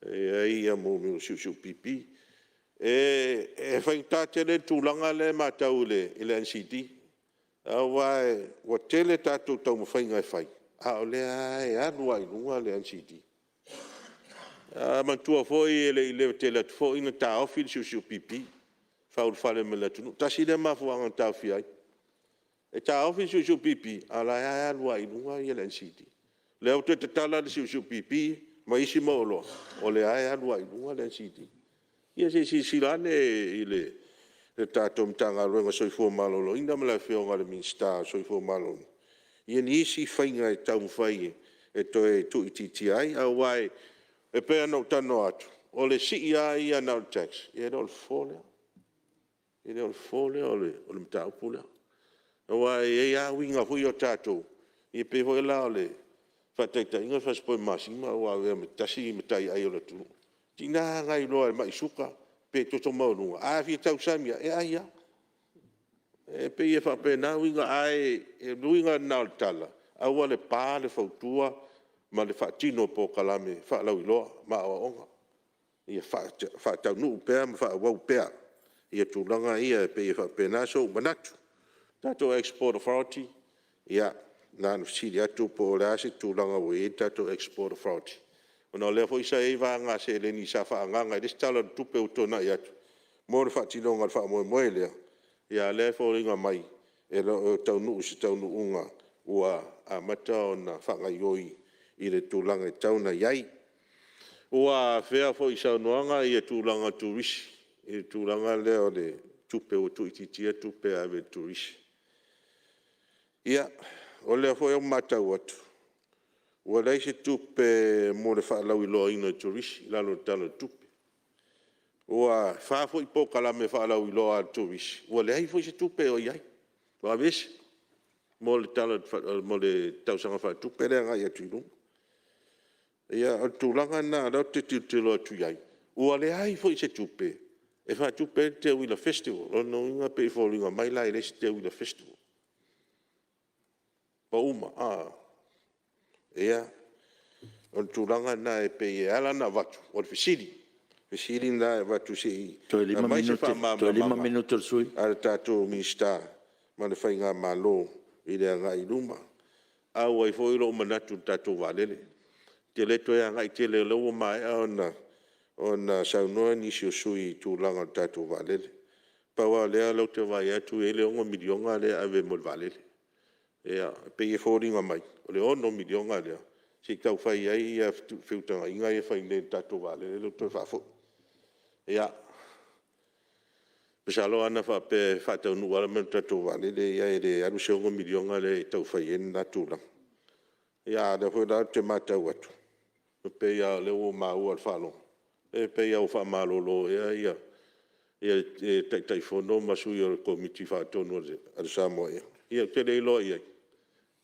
e i ai mea o siusiu pipi. E faigata tele le tulaga lea e matau i le NCD, aua ua tele tatou taumafaiga e fai, a o lea lava e alu lava i luga le NCD. Manatua foi e le i leva tele atu foi ona taofi le siusiu pipi, faaulufale mai le atunuu. Tasi lea mafuaaga na taofia ai. E taofi le siusiu pipi, a o la e lava e alu i luga le NCD. O lea ua toe tatala le siusiu pipi ma isi mau oloa, o lea lava e alu i luga le NCD. Ia se i silasila ane i le tatou Matagaluega o le Soifua Maloloina ma le Afioga i le Minisita o le Soifua Maloloina i nisi faiga e taumafai e toe tuuitiitia ai. Aua e pei ona ou talanoa atu, o le sii lava ia na o le tax, e le o le fofo lea. E le o le fofo lea o le mataupu lea. Aua e i ai lava uiga foi ia o tatou, e pei foi la o le faataitaiga o le fasipovi masima ua avea ma tasi mataiai a le atunuu. E tiga lava ona iloa e mai suka pe toto maualuga, ae a fia tausami lava, e ai lava. E pei e faapena uiga, ae o le uiga lena o le tala, aua le pa le fautua ma le faatino o polokalame faalauiloa ma aoaoga ia faataunuu pea ma faaauau pea tulaga ia, e pei e faapena sou manatu. Le tatou Export Authority, ia na ona fesili atu po o le a se tulaga ua i ai le tatou Export Authority, ona o lea foi sa i ai vaega seleni sa faaagaaga i le isi Tala o le Tupe ua tuanai atu mo le faatinoga o le faamoemoe lea, a o lea e foliga mai e le o taunuu i se taunuuga ua amata ona faagaoioi i le tulaga e tatau ona i ai. Ua afea foi i saunoaga tulaga o turisi i le tulaga lea o le tupe ua tuuitiitia tupe e ave i le turisi. Ia, o lea foi ua matau atu, ua leai se tupe mo le faalauiloaina o turisi i lalo o le Tala o le Tupe. Ua fa foi polokalame faalauiloa a le turisi, ua leai foi se tupe o i ai, ua aveese mo le tausaga faaletupe lea e agai atu i luma. Ia, o le tulaga lena o lea ou te tilotilo atu i ai, ua leai foi se tupe e faatupe ai le Teuila Festival. O lona uiga e pei e foliga mai la e leai se Teuila Festival. Ua uma. Ia, o le tulaga lena e pei e ala ona avatu, o le fesili. O le fesili lena e avatu se i Toe 5 aumai se minute o le sui usufono. faamalamalamaga a le tatou Minisita ma le faigamalo i le agai i luma. A ua i ai foi lou manatu i le tatou vaalele. Ou te le toe agai tele o lea ua maea ona saunoa nisi o sui usufono i tulaga o le tatou vaalele. Pau lava o lea o lea ou te vaai atu e i ai le $6 miliona lea e ave mo le vaalele. E pei e foliga mai o le $6 miliona lea, se i tau fai ai feutagaiga ia e fai nei i le tatou vaalele lea ua toe faafoi. Ia, masalo ana faapea e faataunuu lava le aumai o le tatou vaalele ia, e le alu se $6 miliona lea e tau fai ai lena tulaga. A o lea foi la ou te matau atu, e pei lava o lea ua maua i le faalogo, e pei lava ua faamalolo ea le Taitaifono ma sui o le Komiti Faatonu a le Samoa Air. Ia ou te le iloa i ai,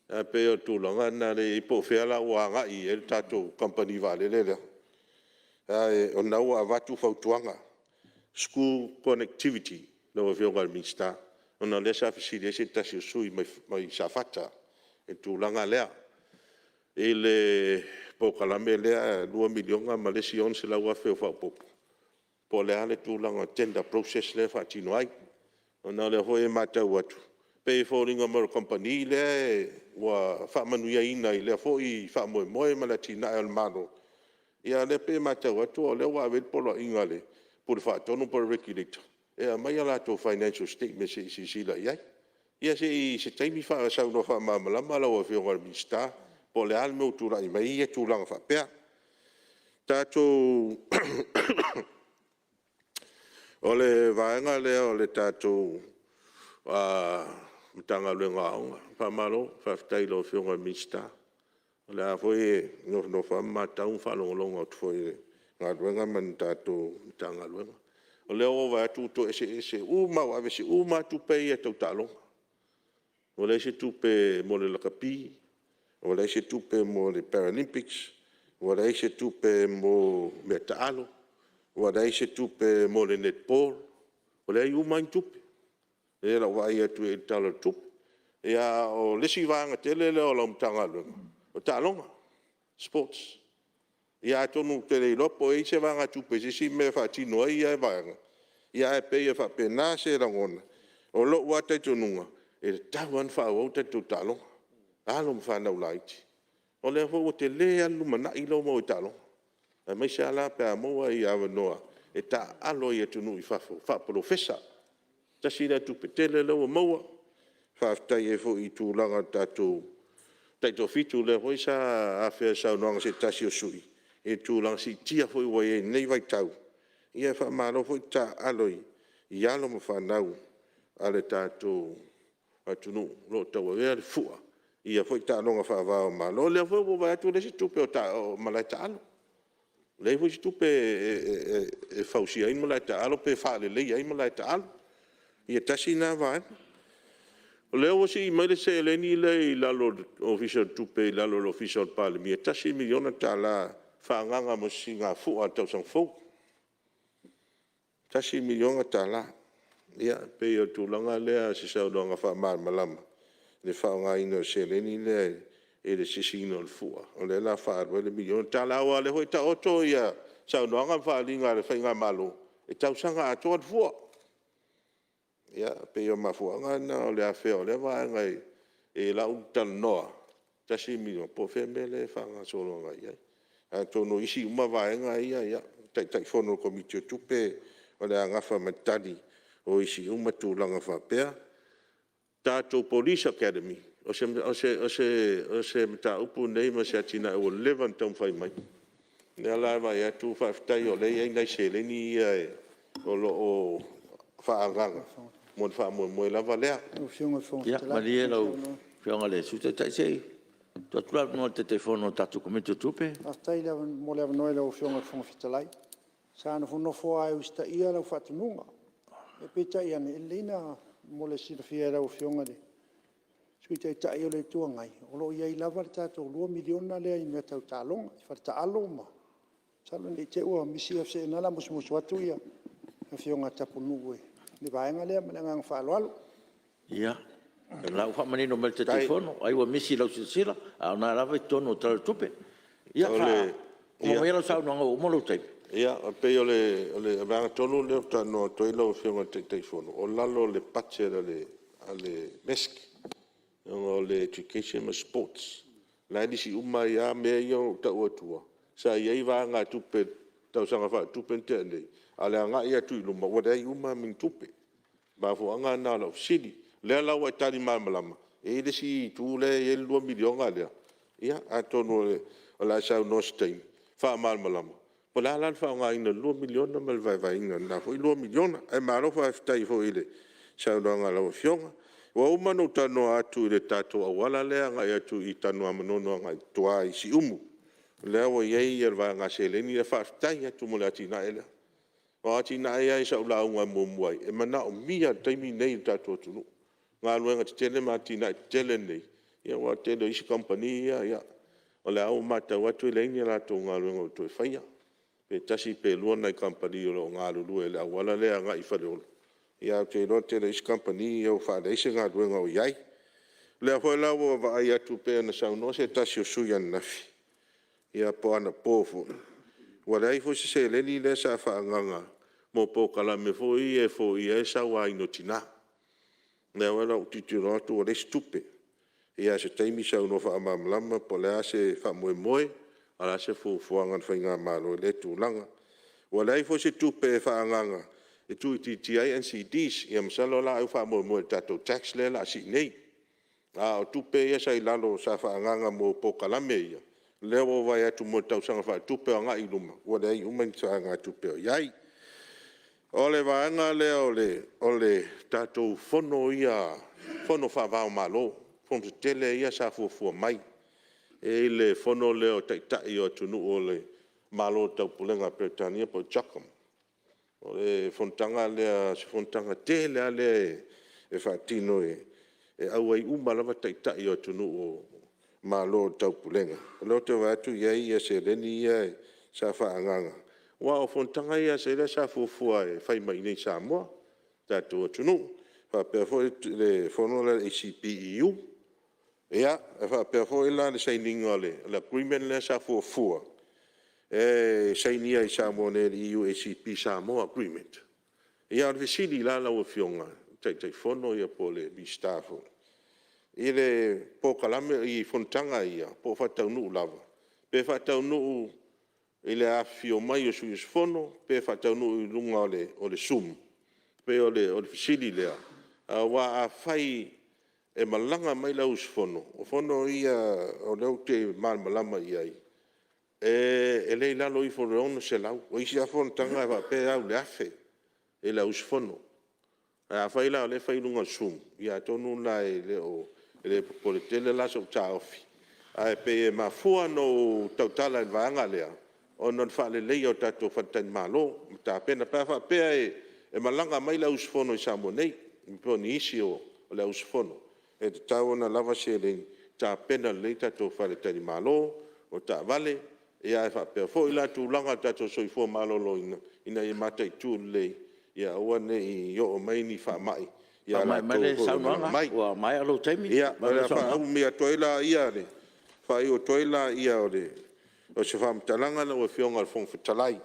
ae pei o le tulaga lena lea e i ai, po o fea la ua agai i ai le tatou kamupani vaalele lea. Ae o lena ua avatu fautuaga, school connectivity lau Afioga i le Minisita, ona o lea sa fesili ai se tasi o sui usufono mai Safata i le tulaga lea, i le polokalame lea e $2 miliona ma le isi $600,000 ua faaopoopo, po o le a le tulaga o le tender process lea e faatino ai. Ona o lea foi e matau atu, e pei e foliga mai o le kamupani lea ua faamanuiaina i lea foi faamoemoe ma le atinae a le Malo, a o lea e pei e matau atu o lea ua ave i ai le poloaiga a le Pule Faatonu po o le Regulator e aumai a latou financial statements se i silasila i ai. Ia se i se taimi saunoa faamalamalama lau Afioga i le Minisita po o le a le mea ua tulai mai ai ia tulaga faapea. Tatou O le vaega lea o le tatou Matagaluega o Aoga, faamalo faafetai i lau Afioga i le Minisita. O lea foi e nofonofo lava ma matau ma faalogologo atu foi i le galuega ma le tatou Matagaluega. O lea ua ou vaai atu ua toe eseese uma lava, ua aveese uma lava tupe ia tau taaloga. Ua leai se tupe mo le lakapi, ua leai se tupe mo le Paralympics, ua leai se tupe mo meataalo, Ua leai se tupe mo le Netball, ua leai uma lava ni tupe. O lau vaai atu i le Tala o le Tupe. Ia a o le isi vaega tele lea o lau Matagaluega, o taaloga, sports. Ia atonu ou te le iloa po o i ai se vaegatupe i se isi mea e faatino ai ia vaega, ia ae pei e faapena se lagona. O lou lava talitonuga, e tatau lava ona faaauau ia tatou taaloga, alo ma fanau laiti. O lea foi ua tele lava le lumanai lea ua maua i taaloga, aemaise lava la pe a maua avanoa e taaalo ai i atunuu i fafo faapolofesa. Tasi lea tupe tele lea ua maua, faafetai ai foi i tulaga o le tatou Taitoafitu lea foi sa afea i se saunoaga a se tasi o sui usufono i le tulaga siitia foi ua i ai i lenei vaitau. Ia faamalo foi taaalo i alo ma fanau a le tatou atunuu o lo o tauavea le fua i ia foi taaloga faava-o-Malo. O lea foi ua ou vaai atu ua leai se tupe o malaetaalo, leai foi se tupe e fausia ai malaetaalo pe faaleleia ai malaetaalo. Ia tasi lena vaega. O lea ua sii mai le seleni lea i lalo o le Ofisa o le Tupe i lalo o le Ofisa o le Palemia, e $1 miliona faaagaga mo le sisigafua i le tausaga fou. $1 miliona. Ia e pei o le tulaga lea o se saunoaga faamalamalama i le faaaogaina o le seleni lea i le sisiina o le fua, o lea o le a faaalu ai le $1 miliona. Aua o lea foi e taoto ia saunoaga ma faaaliga a le Faigamalo, e tausaga atoa le fua. Ia e pei o le mafuaaga lena o le afea o lea vaega i lau talanoa, $1 miliona, po o fea le mea lea e faagasolo agai i ai. Atonu o isi uma vaega ia, o le Taitaifono o le Komiti o Tupe o le a gafa ma le tali o isi uma tulaga faapea. Tatou Police Academy, o se mataupu lenei ma se atinae ua leva ona taumafai mai. O lea la e vaai atu faafetai o lea e i ai nai seleni ia o lo o faaagaga mo le faamoemoe lava lea. Ia malie lau Afioga i le Sui Taitai se i tuu atu le avanoa i le Taitaifono o le tatou Komiti o Tupe. Faafetai mo le avanoa i lau Afioga i le Fofoga Fetalai. Sa nofonofo lava e usitaia lau faatonuga, aepeitai ane, e lelei ona…. Mo le silafia e lau Afioga i le Sui Taitai o le Itu Agai, o lo o i ai lava le tatou $2 miliona lea i mea tau taaloga, faletaalo ma…. Masalo ne i te i ua misi, o lena o le a musumusu atu le Afioga ia Tapunuu i le vaega lea. Ma le agaga faaaloalo. Ia, o lena ua faamanino mai e le Taitaifono, ai ua misi i lau silasila, a o lena lava e i totonu o le Tala o le Tupe. Ia faauma maia lau saunoaga ua uma lou taimi. Ia, e pei o le vaega tonu lea ou te talanoa atu ai lau Afioga i le Taitaifono, o lalo o le budget a le MESC ona o le Education ma le Sports. O la e lisi uma ai lava mea ia ua ou tau atua, sa i ai vaegatupe i le Tausaga Faaletupe na tea nei, a o le agai atu i luma, ua leai uma lava ma ni tupe. O le mafuaaga lena o lau fesili. O lea la ua e tali malamalama, e i ai le isi itu lea e i ai le $2 miliona lea, ia atonu o le a e saunoa i se taimi e faamalamalama, po o le a la le faaaogaina o le $2 miliona ma le vaevaeina o lena foi $2 miliona. Ae malo faafetai foi i le saunoaga a lau Afioga. Ua uma ona ou talanoa atu i le tatou auala lea e agai atu i Tanugamanono e agai i tua i Siumu, lea ua i ai le vaega seleni lea. Faafetai atu mo le atinae lea. Aua o atinae ia i sau lauga muamua ai, e manaomia i le taimi lenei e le tatou atunuu, galuega tetele ma atinae tetele nei, aua o le tele o isi kamupani ia, o lea lava ua matau atu e leai ni a latou galuega o toe faia, pe tasi pe lua nai kamupani o lo o galulue i le auala lea e agai i Faleolo, ae ou te iloa o le tele o isi kamupani ua faaleai se galuega o i ai. O lea foi la ua vaai atu e pei ona saunoa se tasi o sui usufono ananafi po o anapo foi, ua leai foi se seleni lea sa faaagaga mo polokalame foi ia e foia ai le sauaina o tina. O lea la ua ou tilotilo atu ua leai se tupe. Ia o se taimi saunoa faamalamalama po o le a se faamoemoe, a o le a se fuafuaga a le Faigamalo i lea tulaga. Ua leai foi se tupe faaagaga e tuuitiitia ai NCDs, ia masalo la ai ua faamoemoe i le tatou tax lea o le a sii nei. A o tupe ia sa i lalo sa faaagaga mo polokalame ia, lea ua ou vaai atu mo le tausaga faaletupe agai i luma, ua leai uma ni vaegatupe o i ai. O le vaega lea o le tatou Fono ia Fono faava-o-Malo, fono tetele ia sa fuafua mai. E i ai le fono lea o Taitai o atunuu o le Malo o le Taupulega a Peretania po o le CHOGM. O le fonotaga lea o se fonotaga tele lava lea e faatino e auai uma lava Taitai o atunuu o Malo o le Taupulega. O lea ou te vaai atu e i ai seleni ia sa faaagaga Aua o fonotaga ia lea sa fuafua e fai mai i inei i Samoa le tatou atunuu. E faapea foi le fono lea a le ACPEU. Ia, e faapea foi la le sainiga o le agreement lea sa fuafua e sainia i Samoa nei e le EU ACP Samoa Agreement. Ia o le fesili la lau Afioga i le Taitaifono po o le Minisita foi i le polokalame i fonotaga ia po o faataunuu lava, pe faataunuu i le afifio mai o sui usufono, pe faataunuu i luga o le zoom? E pei o le fesili lea, aua afai e malaga mai le au usufono, o fono ia o lea ou te malamalama i ai, e le i lalo ifo o le 600. O isi lava fonotaga e faapea e au i le 1,000 le au usufono. Ae afai la o lea e fai i luga o le zoom, ia atonu la e le popole tele la sou taofi, ae pei e mafua ona ou tautala i le vaega lea, ona o le faaleleia o tatou faletalimalo ma tapena, pe a faapea e malaga mai le au usufono i Samoa nei po o nisi o le au usufono, e tatau ona lava seleni e tapena lelei tatou faletalimalo, o taavale, ae faapea foi la tulaga o le tatou soifua maloloina, ina ia mataitu lelei, ia aua ne i oo mai ni faamai ia Faamaea mai latou le o lo o saunoaga malaga mai. ua maea lou taimi. Ia, o le a faaumi atu ai laia faaiu atu ai laia o se faamatalaga lau Afioga i le Fofoga Fetalai.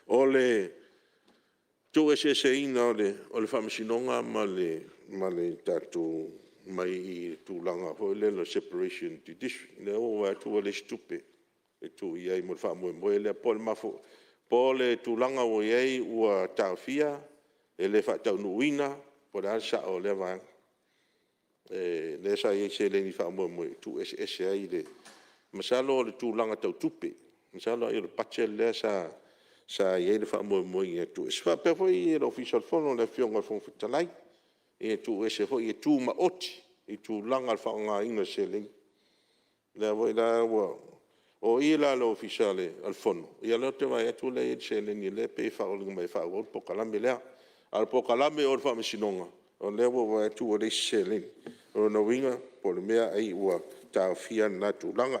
O le tuueseeseina o le Faamasinoga ma le tatou mai i le tulaga foi lea o le separation Judiciary, lea ua ou vaai atu ua leai se tupe e tuu i ai mo le faamoemoe lea. Po o le tulaga ua i ai ua taofia, e le faataunuuina, po o le a le sao o lea vaega? Lea sa i ai seleni faamoemoe e tuueseese ai le… Masalo o le tulaga tau tupe, masalo ai o le budget lea sa i ai le faamoemoe ina ia tuuese. E faapea foi le Ofisa o le Fono le Afioga i le Fofoga Fetalai, ia tuuese foi ia tumaoti i tulaga o le faaaogaina o seleni. O lea foi la ua… O i la i le Ofisa o le Fono, ia o lea ou te vaai atu o lea e i ai le seleni o lea e pei e foliga mai e faaauau le polokalame lea. A o le polokalame i o i le Faamasinoga, o lea ua ou vaai atu ua leai se seleni. O lona uiga po o le mea ai ua taofia lena tulaga.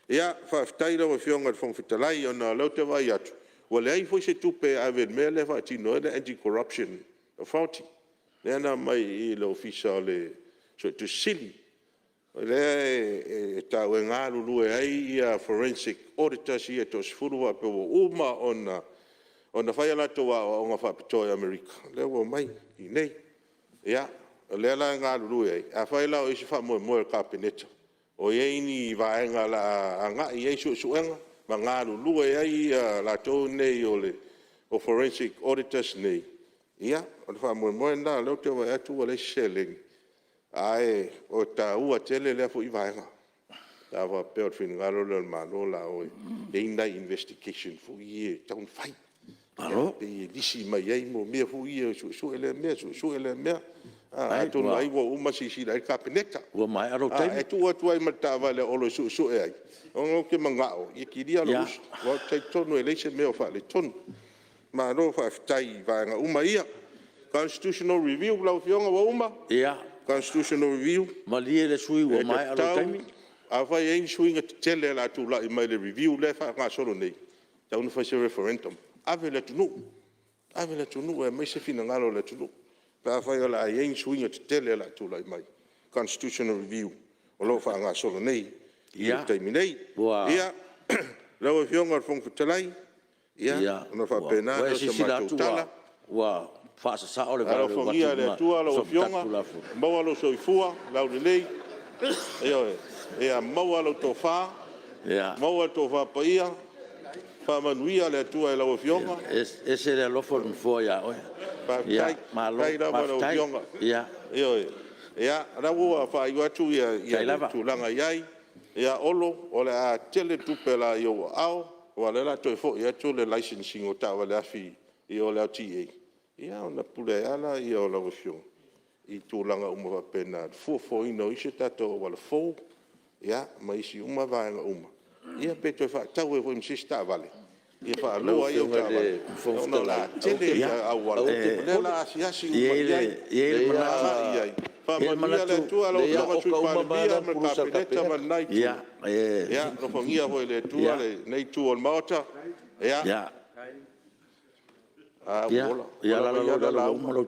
Ia, faafetai i lau Afioga i le Fofoga Fetalai, ona o lea ou te vaai atu ua leai foi se tupe e ave i le mea lea e faatino ai le Anti-Corruption Authority lea na aumai i le Ofisa o le Suetusi Sili, o lea e tau e galulue ai forensic auditors ia e toasefulu faapea ua uma ona fai a latou aoaoga faapitoa i Amerika, o lea ua omai i inei. Ia, o lea la e galulue ai. Afai la o i ai se faamoemoe o le Kapeneta o i ai ni vaega o le a agai i ai suesuega ma galulue ai latou nei o forensic auditors nei, ia, o le faamoemoe lena. O lea ou te vaai atu ua leai se seleni, ae e taua tele lea foi vaega pe a faapea o le finagalo lea o le Malo o le a o e i ai nai investigation foi ia e tatau ona fai. Malo. Pei e lisi mai ai mea foi ia e suesue lea mea, suesue lea mea. Atonu ai ua uma silasila i ai le Kapeneta. Ua maea lou taimi. Ae tuu atu ai ma le taavale a Olo e suesue ai, ona ou te manao ia kilia lou uso, aua ou te talitonu e leai se mea o faaletonu. Malo faafetai i vaega uma ia. Constitutional Review lau Afioga ua uma? Ia. Constitutional Review. Malie le sui usufono ua maea lou taimi. Afai e i ai ni suiga tetele o le a tulai mai i le review lea e faagasolo nei, e tatau ona fai se referendum, ave i le atunuu, ave i le atunuu e aumai se finagalo o le atunuu pe afai o le a i ai ni suiga tetele o le a tulai mai, Constitutional Review o lo o faagasolo nei i le taimi nei. Ua Ia, lau Afioga i le Fofoga Fetalai, ia ona faapena Ua lea e o se silasila matou atu tala. ua faasasao le vave atu Alofagia e le Atua lau i Afioga, maua lou soifua laulelei, ioe, ia maua lau tofa, maua le tofa paia, faamanuia le Atua i lau Afioga. E ese le alofa o le Nofoa ia oe. Faafetai lava i lau Afioga. Ioe. Ia, o lea ua faaiu atu le tulaga e i ai. Ia Olo, o le a tele tupe o le a i ou aao, aua o lea o le a toe foi atu le licensing o taavaleafi i o i le LTA, ia ona pule ai lava lea o lau Afioga i tulaga uma faapena i le fuafuaina o isi tatou auala fou ma isi uma vaega uma, ia pe toe faatau ai foi ma se isi taavale e faalua ai au taavale, ona o le a tele auala, o lea o le a asiasi uma i ai, agai i ai Faamanuia le Atua i lau Afioga i le Sui Palemia ma le Kapeneta ma lena Itu. Ia alofagia foi e le Atua lenei Itu o le Maota. Ia, a ua ola. Ia Ola maia lau lauga.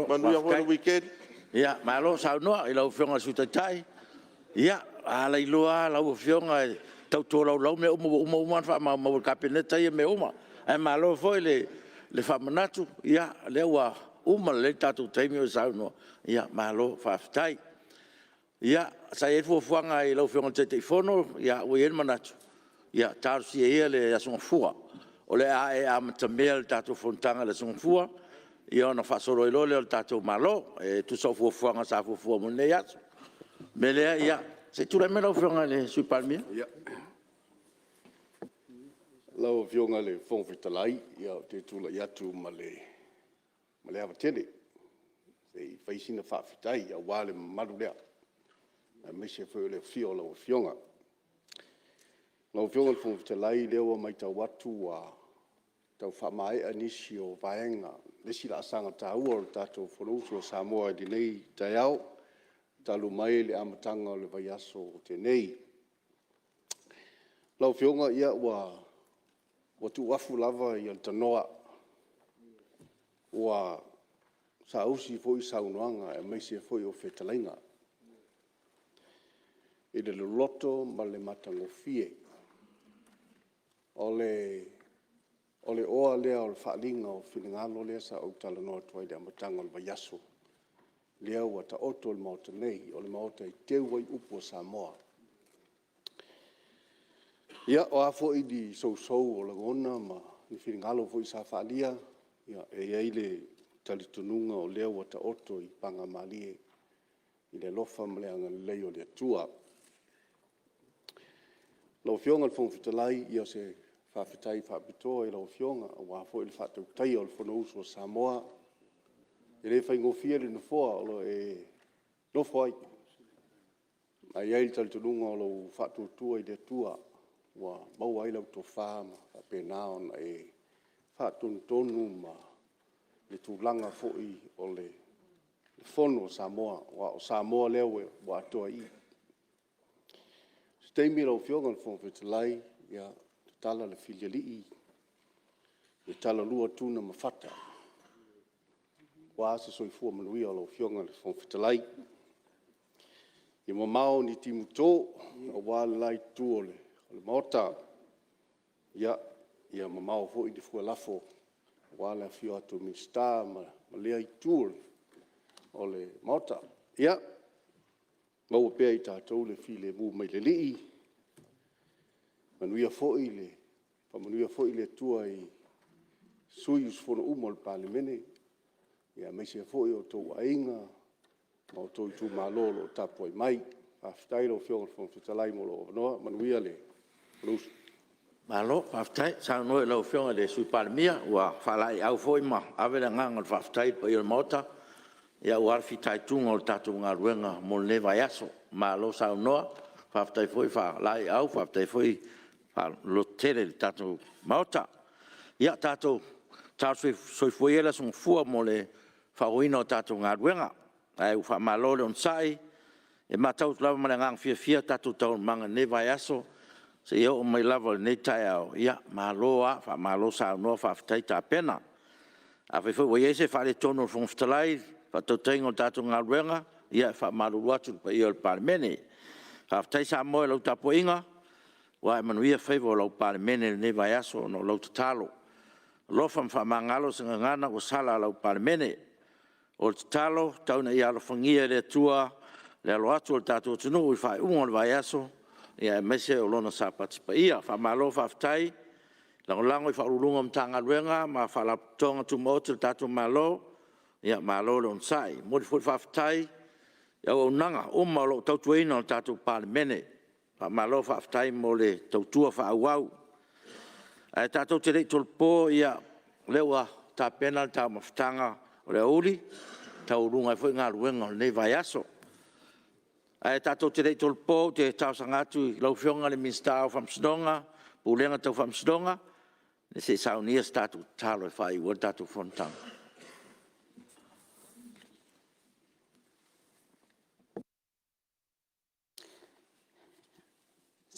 Manuia foi le weekend. Malo saunoa i lau Afioga i le Sui Taitai. Ia, a lailoa lava lau Afioga e tau tolaulau mea uma, ua uma uma ona faamaumau e le Kapeneta ia mea uma. Ae malo foi le faamanatu, o lea ua uma lelei le tatou taimi o e saunoa. Malo faafetai. Ia, sa i ai le fuafuaga i lau Afioga i le Taitaifono, ua i ai le manatu, ia talosia ia le Aso Gafua, o le a e amatamea i le tatou Fonotaga i le Aso Gafua, ia ona faasolo ai loa lea o le tatou Malo e tusa o fuafuaga sa fuafua mo lenei aso. O le mea lea, se i tulai mai lau Afioga i le Sui Palemia. Lau Afioga i le Fofoga Fetalai, ou te tulai atu ma le ava tele se i fai sina faafetai aua le mamalu lea, aemaise foi o le afio o lau Afioga. Lau Afioga i le Fofoga Fetalai o lea ua matau atu ua tau faamaea nisi o vaega, le isi laasaga taua o le tatou Fonousu a Samoa i lenei taeao, talu mai le amataga o le vaiaso na tea nei. Lau Afioga ua tuuafu lava le tanoa, ua saausi foi saunoaga aemaise foi o fetalaiga i le loloto ma le matagofie. O le oa lea o le faaaliga o finagalo lea sa ou talanoa atu ai i le amataga o le vaiaso, lea ua taoto i le Maota nei, o le Maota e teu ai upu a Samoa. Ia, o a foi ni sousou o lagona ma finagalo foi sa faaalia, e i ai le talitonuga o lea ua taoto i pagamalie i le alofa ma le agalelei o le Atua. Lau Afioga i le Fofoga Fetalai, ia o se faafetai faapitoa i lau Afioga aua foi le faatautaiga o le Fonousu a Samoa. E le faigofie le Nofoa o lo o e nofo ai, ae i ai le talitonuga o lou faatuatua i le Atua ua maua ai lau tofa ma faapena ona e faatonutonu le tulaga foi o le Fono a Samoa, aua o Samoa lea ua atoa i i. O se taimi lau Afioga i le Fofoga Fetalai, tatala le filialii, e talalua Tuna ma Fata, aua se soifua manuia o lau Afioga i le Fofoga Fetalai. Ia mamao ni timuto aua le la Itu o le Maota, ia mamao foi le fua lafo aua le afifio atu o Minisita ma lea Itu o le Maota. Ia maua pea e i tatou le filemu mai le Alii, faamanuia foi le Atua i sui usufono uma o le Palemene, aemaise foi o outou aiga ma outou itumalo o lo o tapuai mai. Faafetai i lau Afioga i le Fofoga Fetalai mo lou avanoa. Manuia le Fonousu. Malo faafetai saunoa i lau Afioga i le Sui Palemia, ua faalaeiau foi ma ave le agaga o le faafetai i le paia o le Maota aua le fitaituga o le tatou galuega mo lenei vaiaso. Malo saunoa, faafetai foi faalaeiau, faafetai foi faalototele i le tatou Maota. Ia tatou talo soifua ia i le Aso Gafua mo le faaauauina o tatou galuega. Ae ua faamalo le onosai, e matau atu lava ma le agaga fiafia tatou taualumaga i lenei vaiaso seia oo mai lava i lenei taeao. Malo lava, faamalo saunoa faafetai tapena. Afai foi ua i ai se faaletonu o le Fofoga Fetalai i le faatautaiga o le tatou galuega, ia e faamalulu atu i le paia o le Palemene. Faafetai Samoa i lau tapuaiga, ua ae manuia faiva o lau Palemene i lenei vaiaso ona o lau tatalo. Alofa ma faamagalo se gagana ua sala a lau Palemene. O le tatalo, tau ina ia alofagia e le Atua le alo atu o le tatou atunuu i le faaiuga o le vaiaso, aemaise o lona Sapati Paia. Faamalo faafetai lagolago i Ofisa Sili o Pulega o Matagaluega ma Faalapotopotoga Tumaoti a le tatou Malo, malo le onosai. E momoli foi le faafetai i auaunaga uma o lo o tautuaina le tatou Palemene. Faamalo faafetai mo le tautua faaauau. Ae tatou te le i tolopo, o lea ua tapena le taumafataga o le aoauli e taualuga ai foi galuega o lenei vaiaso. Ae tatou te le i tolopo, ou te talosaga atu i lau Afioga i le Minisita o Faamasinoga ma Pulega Tau Faamasinoga, se i saunia se tatou tatalo e faaiu ai le tatou fonotaga.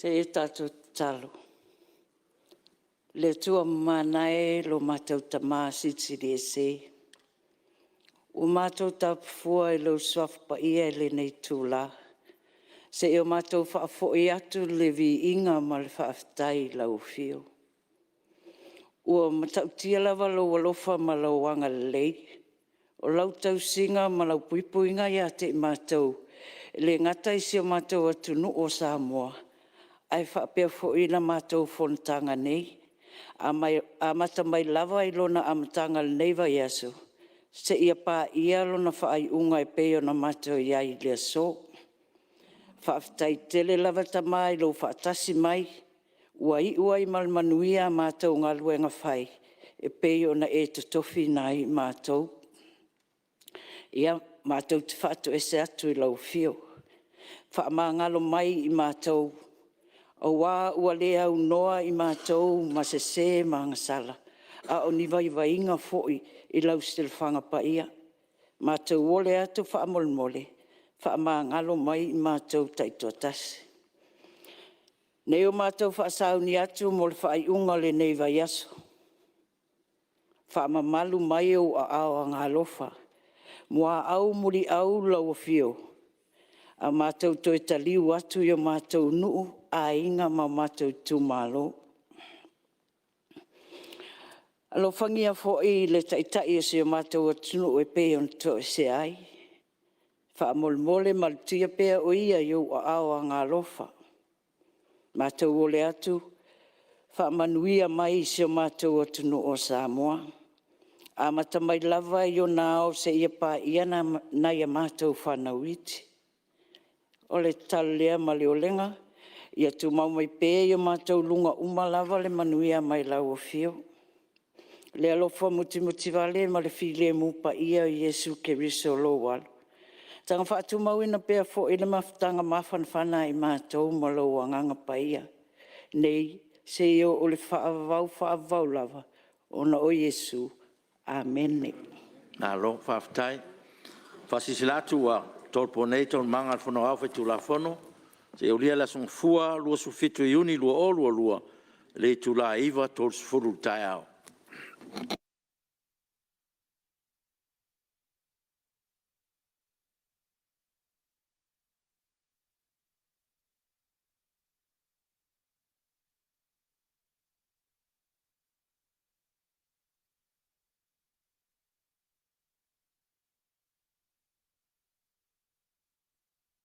Se i tatou tatalo. Le Atua mamana e, lo matou Tama Silisili Ese, ua matou taupufua i lou Suafa Paia i lenei itula, seia o matou faafoi atu le viiga ma le faafetai i lau afio. Ua matautia lava lou alofa ma lou agalelei, o lau tausiga ma lau puipuiga ia te i matou, e le gata i si o matou atunuu o Samoa, ae faapea foi le matou Fonotaga nei, amata mai lava i lona amataga i lenei vaiaso, seia paia lona faaiuga e pei ona matou i ai i le aso. Faafetai tele lava Tama i lou faatasi mai ua iu ai ma le manuia a matou galuega fai e pei ona e totofiina ai i matou. Ia, matou te faatoese atu i lau afio, faamagalo mai i matou, aua ua le aunoa i matou ma se se ma agasala, a o ni vaivaiga foi i lau silafaga paia. Matou ole atu faamolemole, faamagalo mai i matou taitoatasi. Ina o matou faasauni atu mo le faaiuga o lenei vaiaso, faamamalu mai ou aao agaalofa, muaau muliau lau afio, a matou toe taliu atu i o matou nuu, aiga ma o matou itumalo. Alofagia foi le Taitai o si o matou atunuu e pei ona toesea ai, faamolemole malutia pea o Ia i ou aao agaalofa. Matou ole atu, faamanuia mai i si o matou atunuu o Samoa, amata mai lava i ona ao seia paia nai a matou fanau iti. O le tatalo lea ma le olega, ia tumau mai pea i o matou luga uma lava le manuia mai lau Afio. Le alofa mutimutivale ma le filemu paia o Iesu Keriso o lou Alo, saga faatumauina pea foi le mafutaga mafanafana a i matou ma lou Agaga Paia, nei seia oo i le faavavau faavavau lava, ona o Iesu. Amene. Malo faafetai. E faasilasila atu ua tolopo nei Taualumaga a le Fono Aoao Faitulafono seia aulia le Aso Gafua 27 Iuni 2022 i le itula e 9:30 i le taeao.